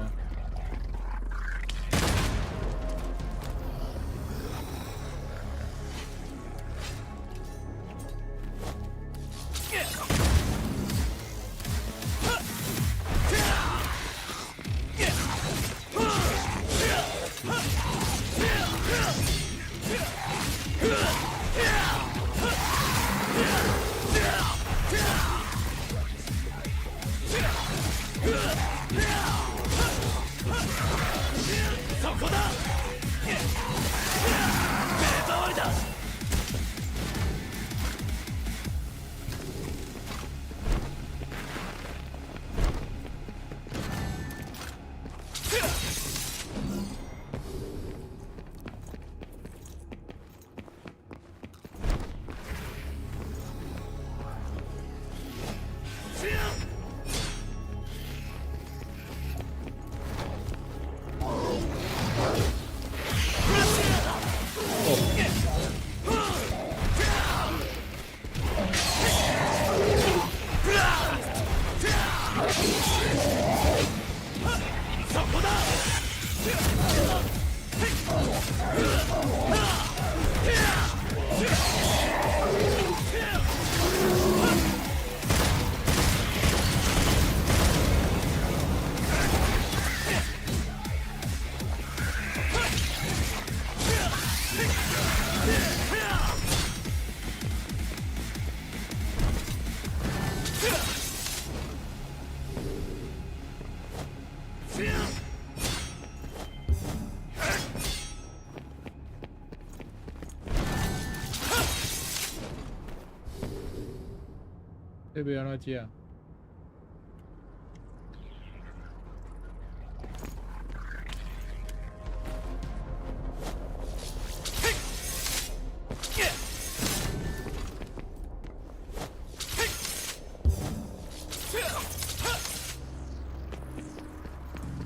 Speaker 3: 這欲按怎食？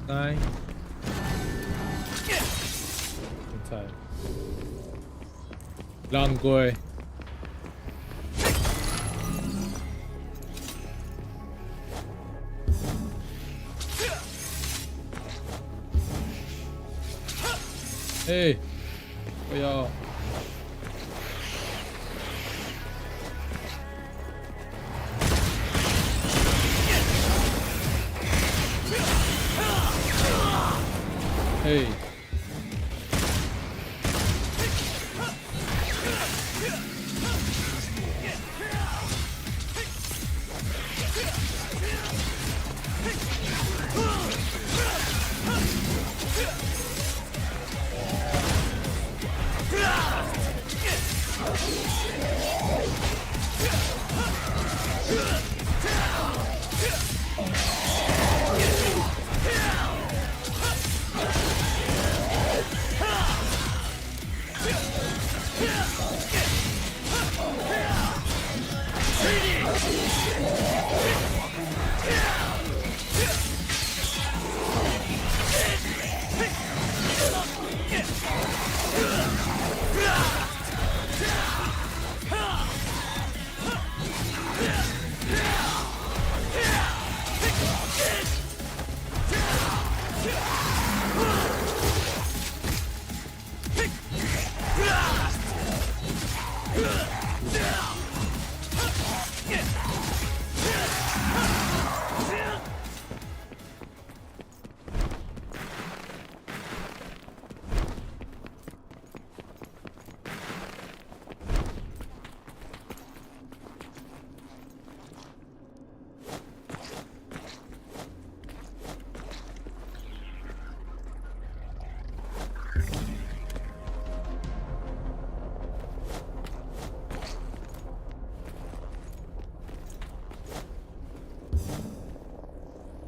Speaker 3: 來，凊彩，浪過。哎，哎呀！哎。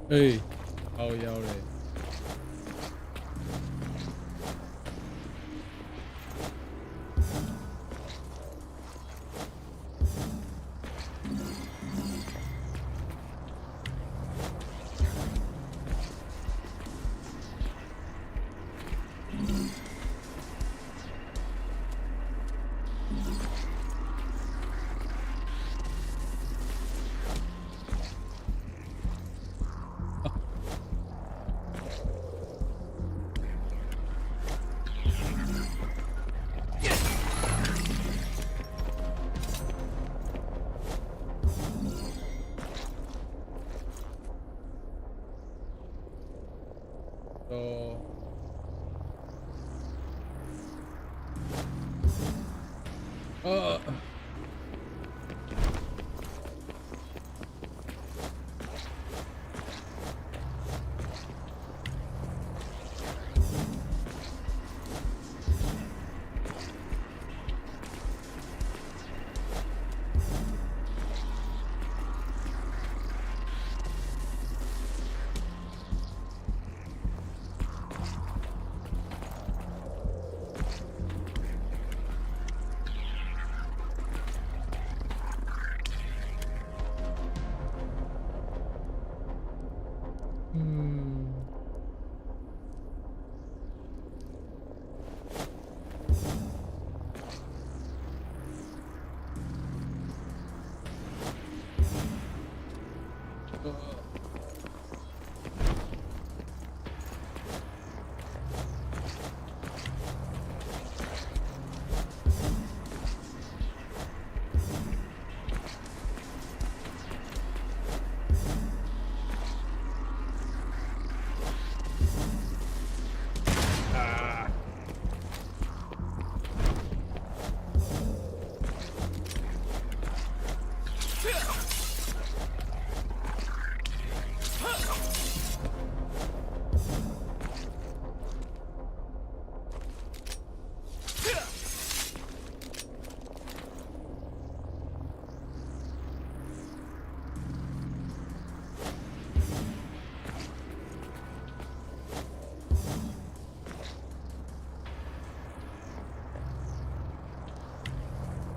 Speaker 3: 欸，靠腰咧。哦。啊。嗯。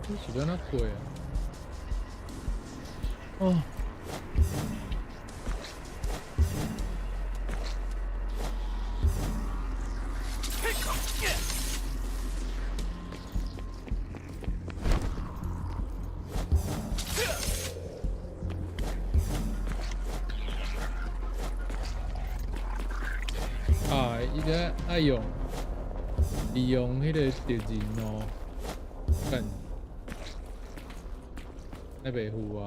Speaker 3: 这是欲按怎过啊？哦。啊！伊个愛用利用彼个敵人哦，幹，愛袂赴啊！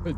Speaker 3: 哼。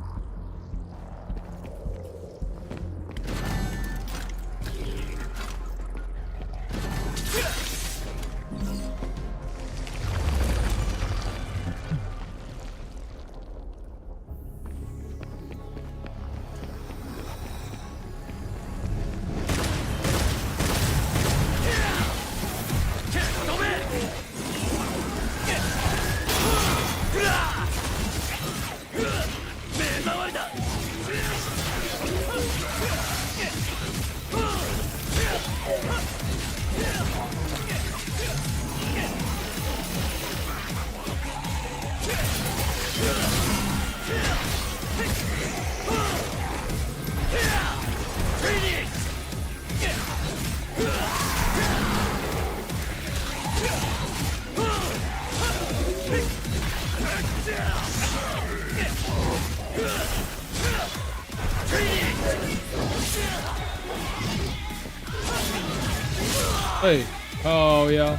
Speaker 3: 欸，靠腰。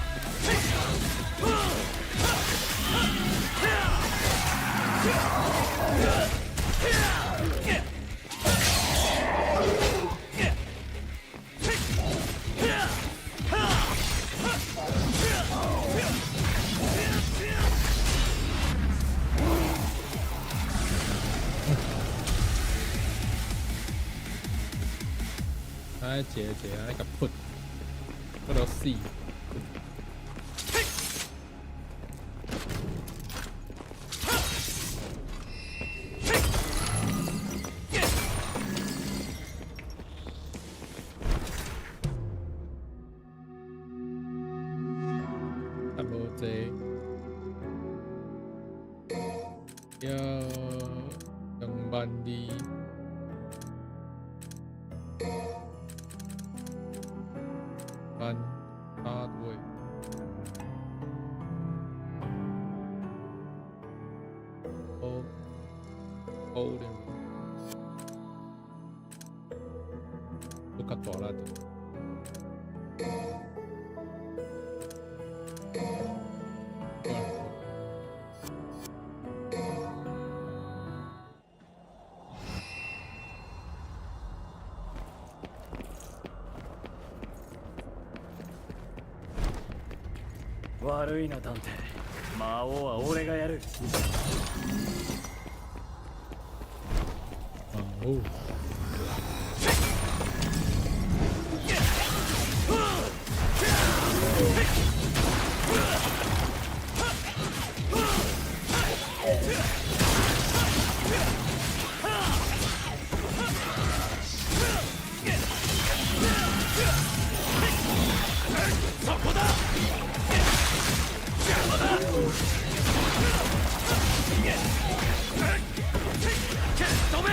Speaker 3: 安尼一个一个按呢共噗，噗到死。啊，無濟，要22,000。萬八位。哦，Golden，閣較大力。
Speaker 7: 悪いなダンテ、魔王は俺がやる。
Speaker 3: 魔王。
Speaker 7: そこだ。邪魔だ。止め。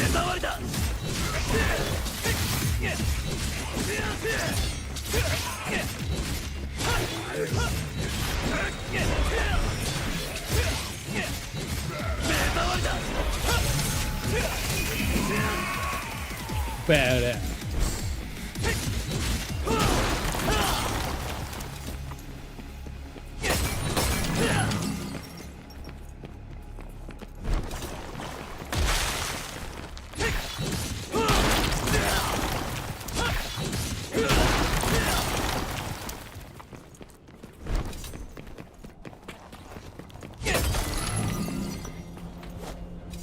Speaker 7: 目障りだ。目障りだ。
Speaker 3: Badass。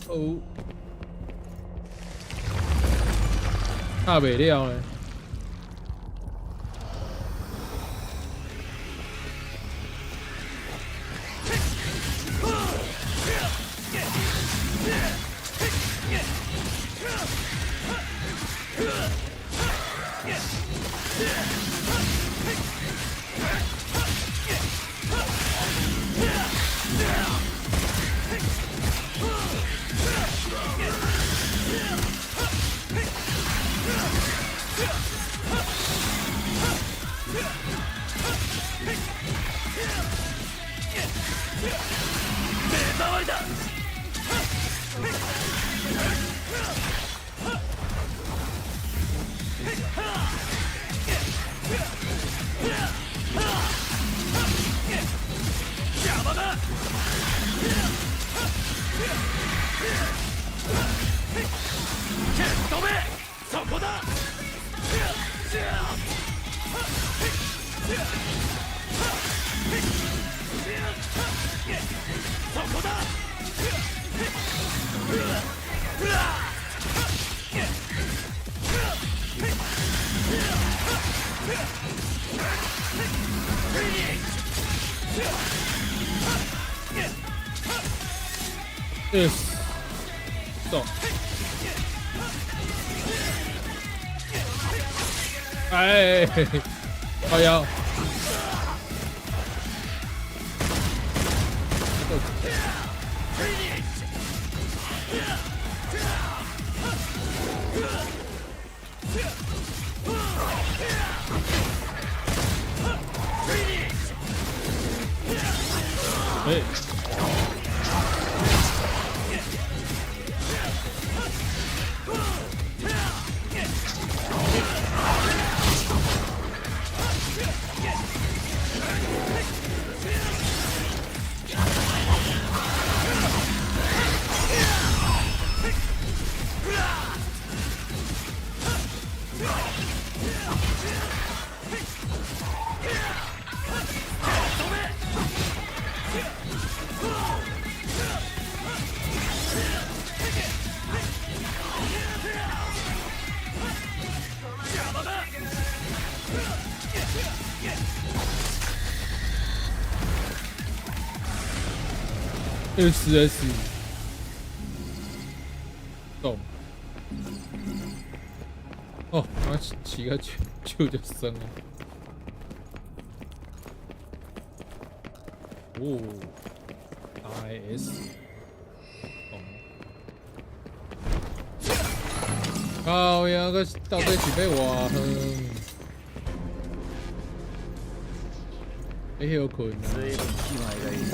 Speaker 3: 哦，打袂了呢。
Speaker 7: 目障りだ。邪魔だ。飛べ、そこだ。そこだ。
Speaker 3: よし。走。哎，哎呀！哎。S S，动。哦，我起个手手就酸了。哦，I S，哦，靠呀，个到底是欲偌远？欲歇睏啊！
Speaker 7: 随分気前がいいな。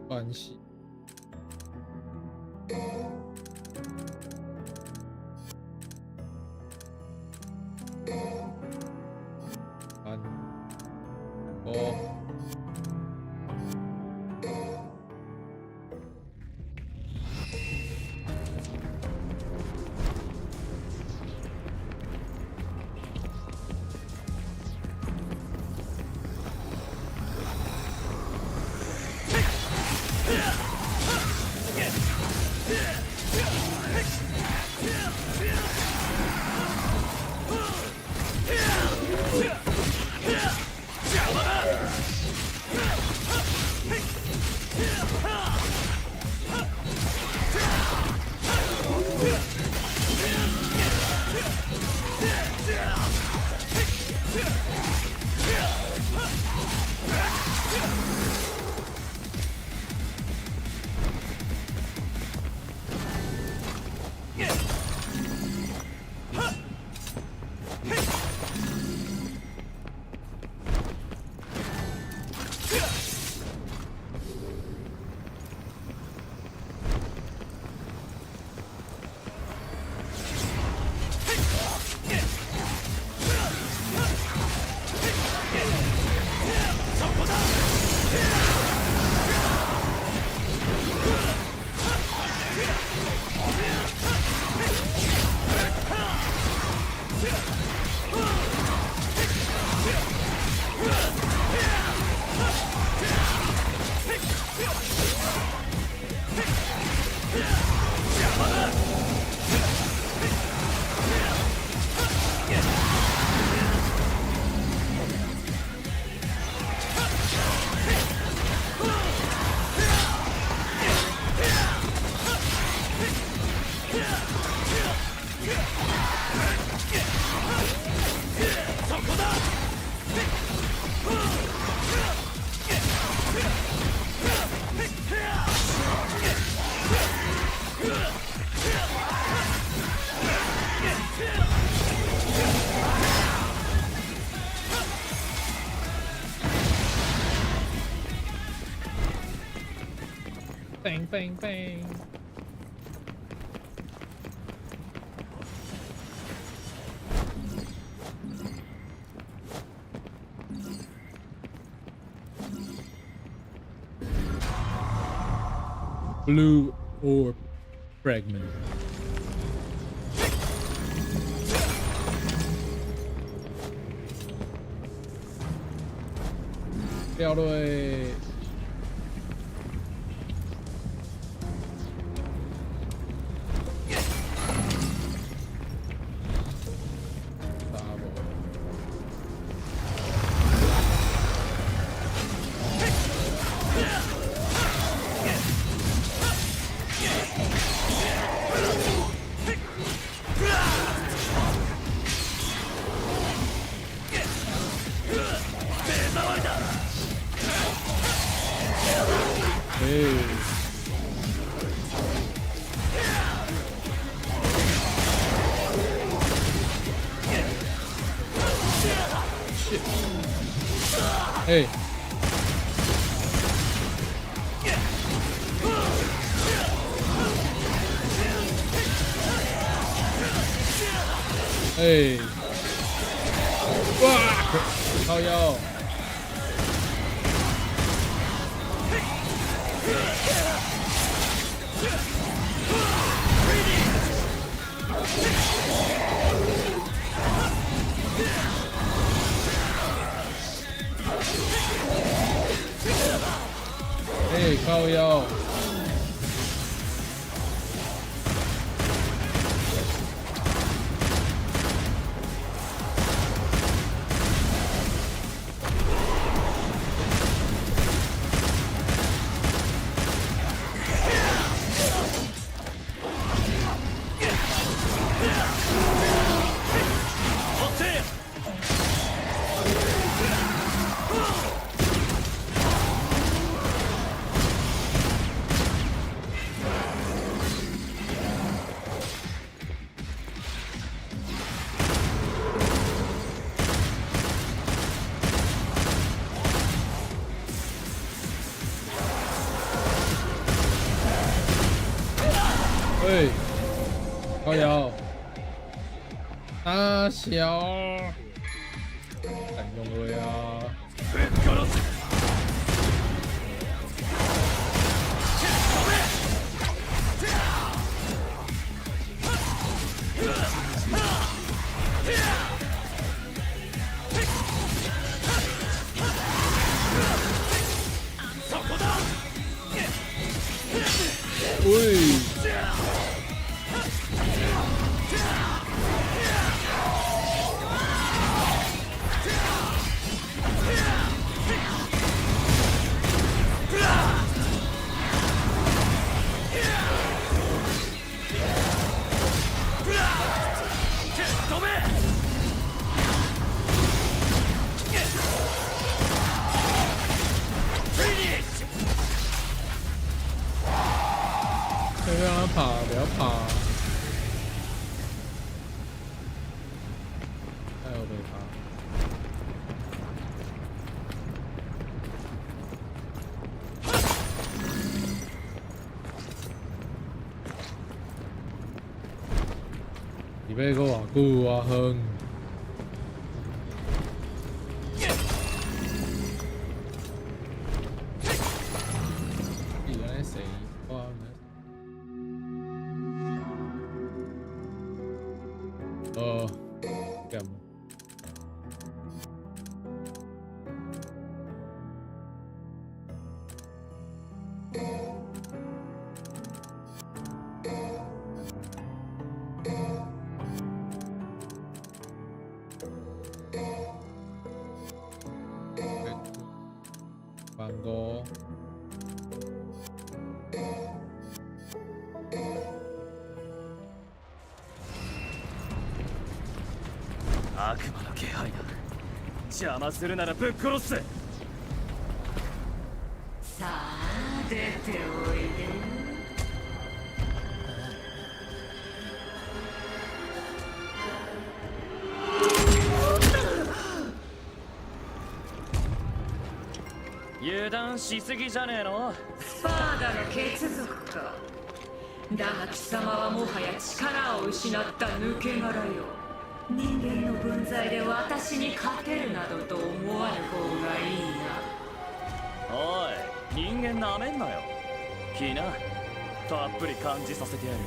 Speaker 3: 关系。三，五。 Bang bang bang！ Blue Orb Fragment。掉落。打無。欸。Shit. 欸。欸。哇！靠腰。欸，靠腰。欸，靠腰。大小。敢用了啊！喂。不要跑，不要跑！哎，我没跑。你欲阁偌久啊？远？伊按呢踅，我毋知。哦，干。万五。
Speaker 7: 悪魔の気配だ。邪魔するならぶっ殺すぜ。
Speaker 6: さあ、出ておいで。
Speaker 7: 油断しすぎじゃねえの？
Speaker 6: スパーダの血族か。だが、貴様はもはや力を失った抜け殻よ。人間の分際で私に勝てるなどと思わぬ方がいいな。
Speaker 7: おい、人間なめんなよ。来な。たっぷり感じさせてやる。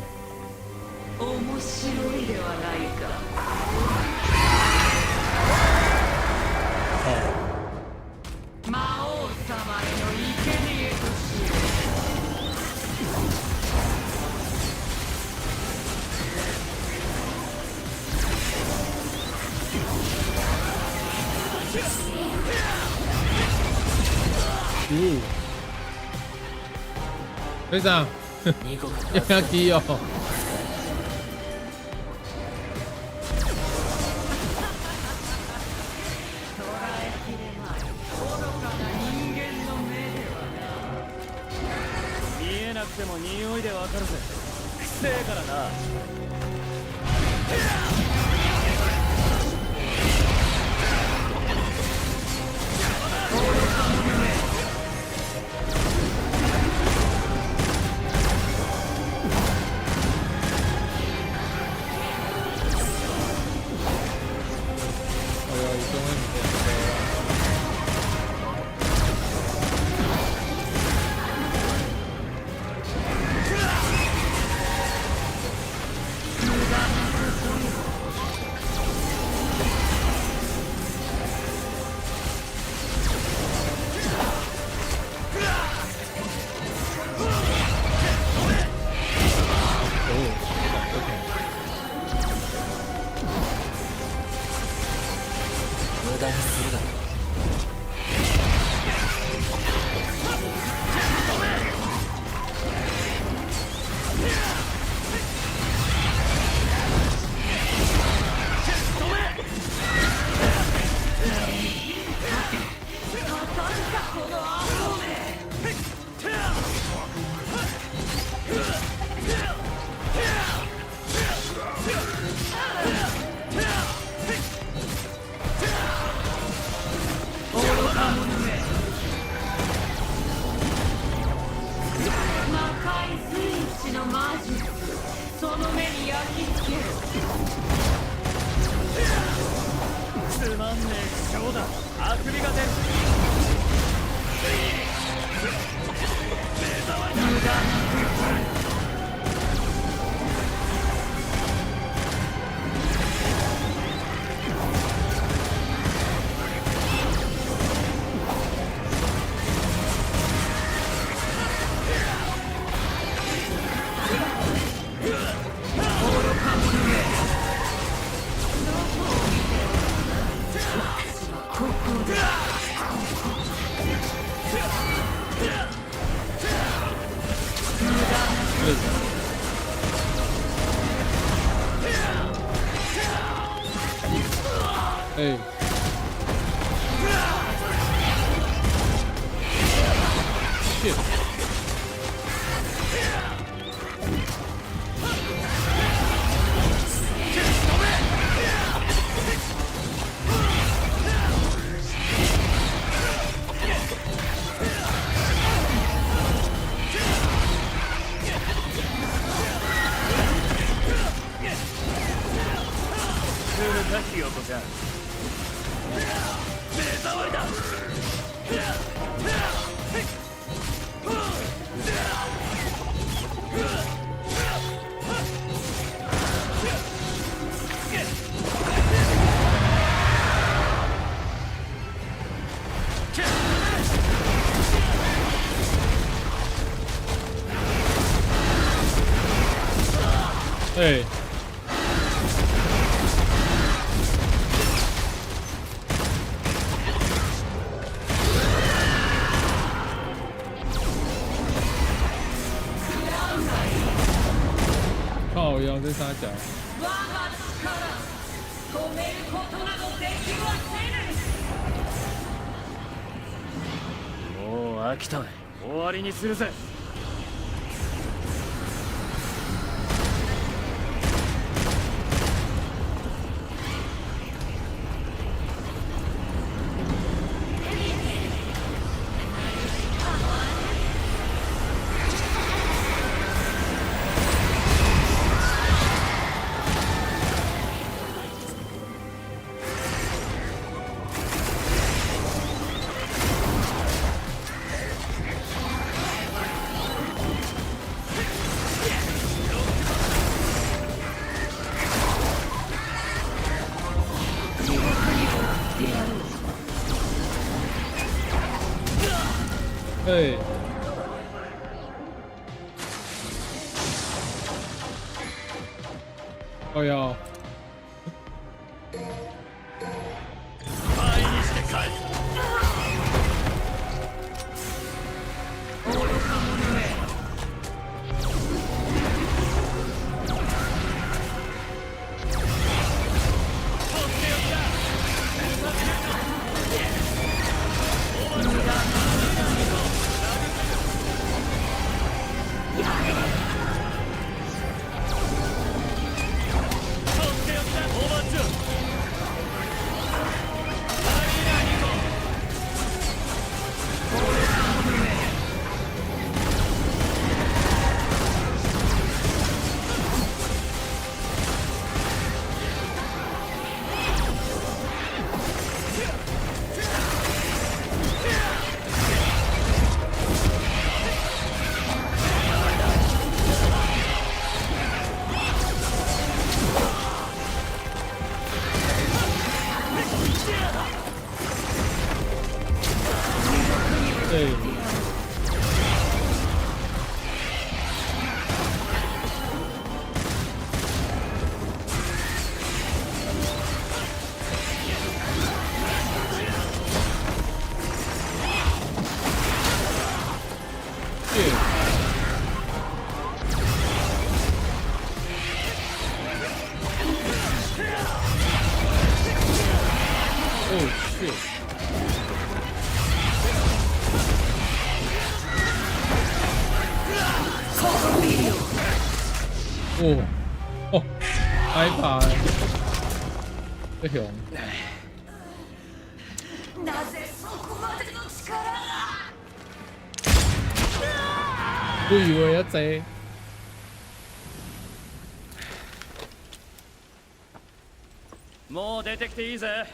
Speaker 6: 面白いではないか。
Speaker 3: 哦，
Speaker 6: 魔王様への生贄としよう。
Speaker 3: 呜，队長，
Speaker 1: 2個
Speaker 3: 要機哦。
Speaker 6: 捉えきれまい、愚かな人間の目ではな。
Speaker 7: 見えなくても匂いでわかるぜ。くせえからな。
Speaker 3: 哎呦，伊講的物件多啊。哦，OK。
Speaker 1: 無駄にするな。
Speaker 6: 魔界随一の魔術、その目に焼き付けよ。
Speaker 7: つまんねえ口調だ。あくびが出る。
Speaker 6: 無駄な。ここだ。
Speaker 3: 哎。Shit！
Speaker 7: 来るか、ひよこちゃん。目障りだ。
Speaker 3: 哎。靠腰這三小。
Speaker 6: 我が力、止めることなどできはせぬ。
Speaker 7: もう飽きた。終わりにするぜ。
Speaker 3: 嘿，哎呀！
Speaker 7: 灰にして返す。
Speaker 3: 對。Oh shit！哦哦，害怕，這雄。
Speaker 5: なぜそこまでの力が。
Speaker 3: 我以為一隻。
Speaker 7: もう出てきていいぜ。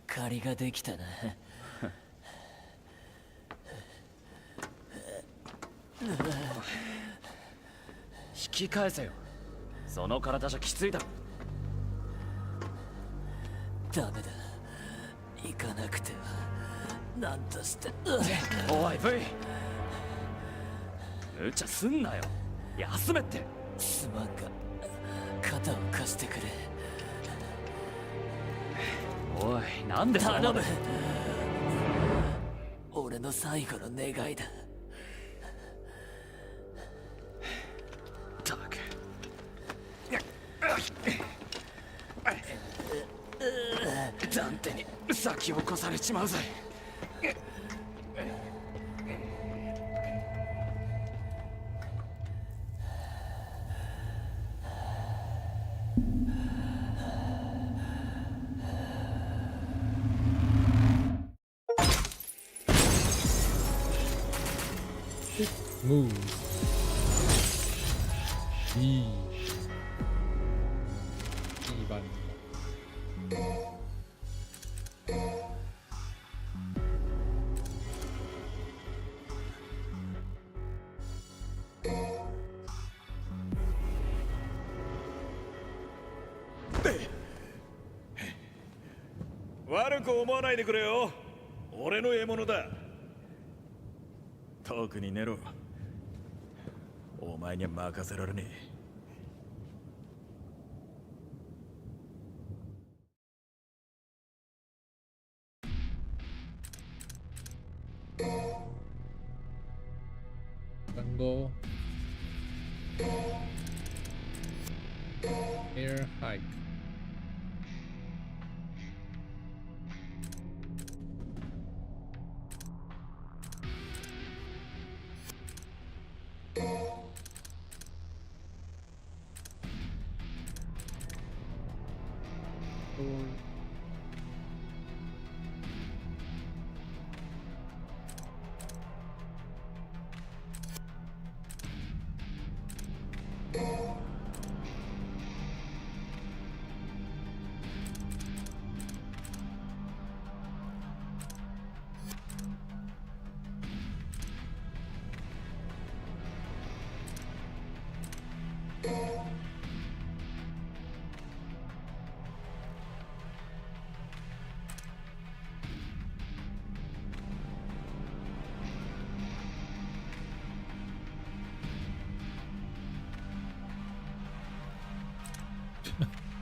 Speaker 1: 借りができたな。
Speaker 7: 引き返せよ。その体じゃきついだろ。
Speaker 1: ダメだ、行かなくては。なんとして。
Speaker 7: おい V、 無茶すんなよ。休めって。
Speaker 1: すまんが、肩を貸してくれ。
Speaker 7: おい、なんでそこ
Speaker 1: 頼む
Speaker 7: まで。
Speaker 1: 俺の最後の願いだ。
Speaker 7: ったく、ダンテに先を越されちまうぜ。
Speaker 3: Move。咦，一般。
Speaker 2: 悪く思わないでくれよ。俺の獲物だ。特にネロ、お前には任せられねえ。
Speaker 3: Jungle air hike。Sword.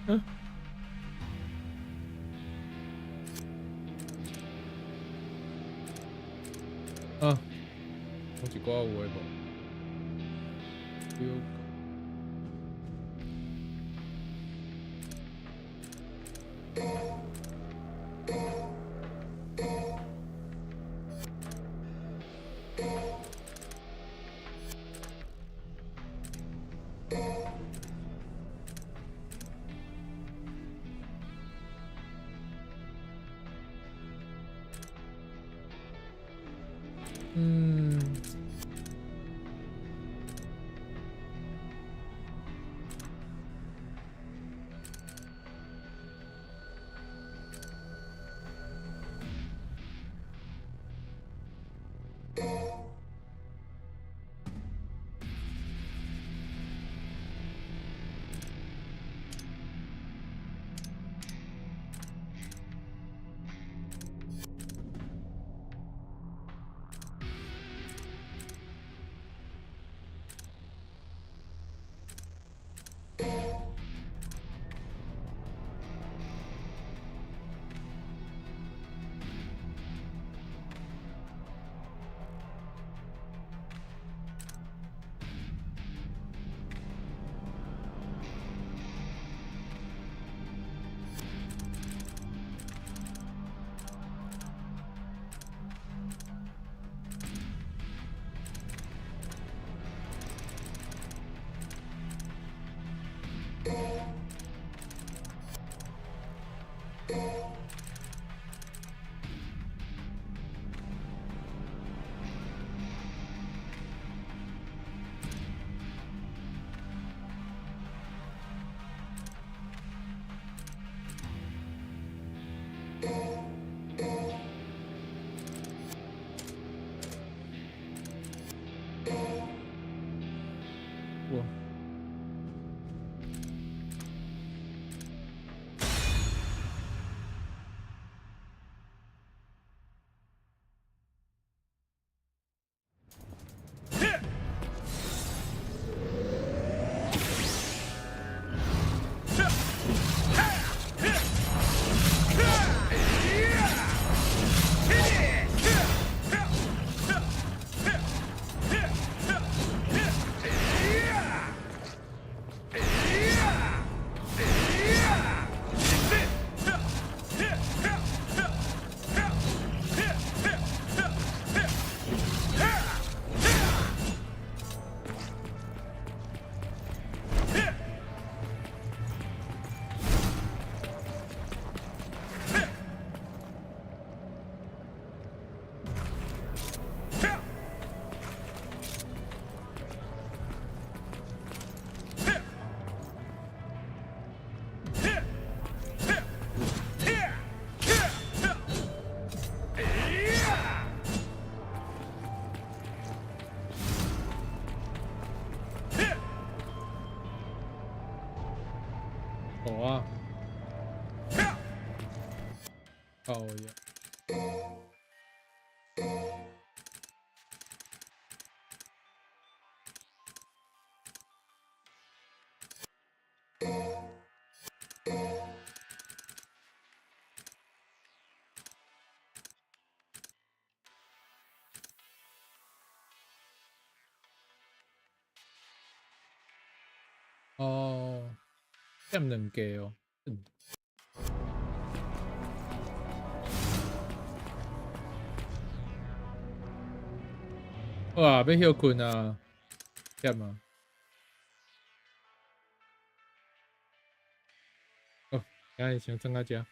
Speaker 3: 嗯。啊，有一寡有的無？有。嗯。哇。好啊。靠呀。哦，減兩個哦。嗯。好啊，欲歇睏啊，忝啊。好，今日先轉到遮。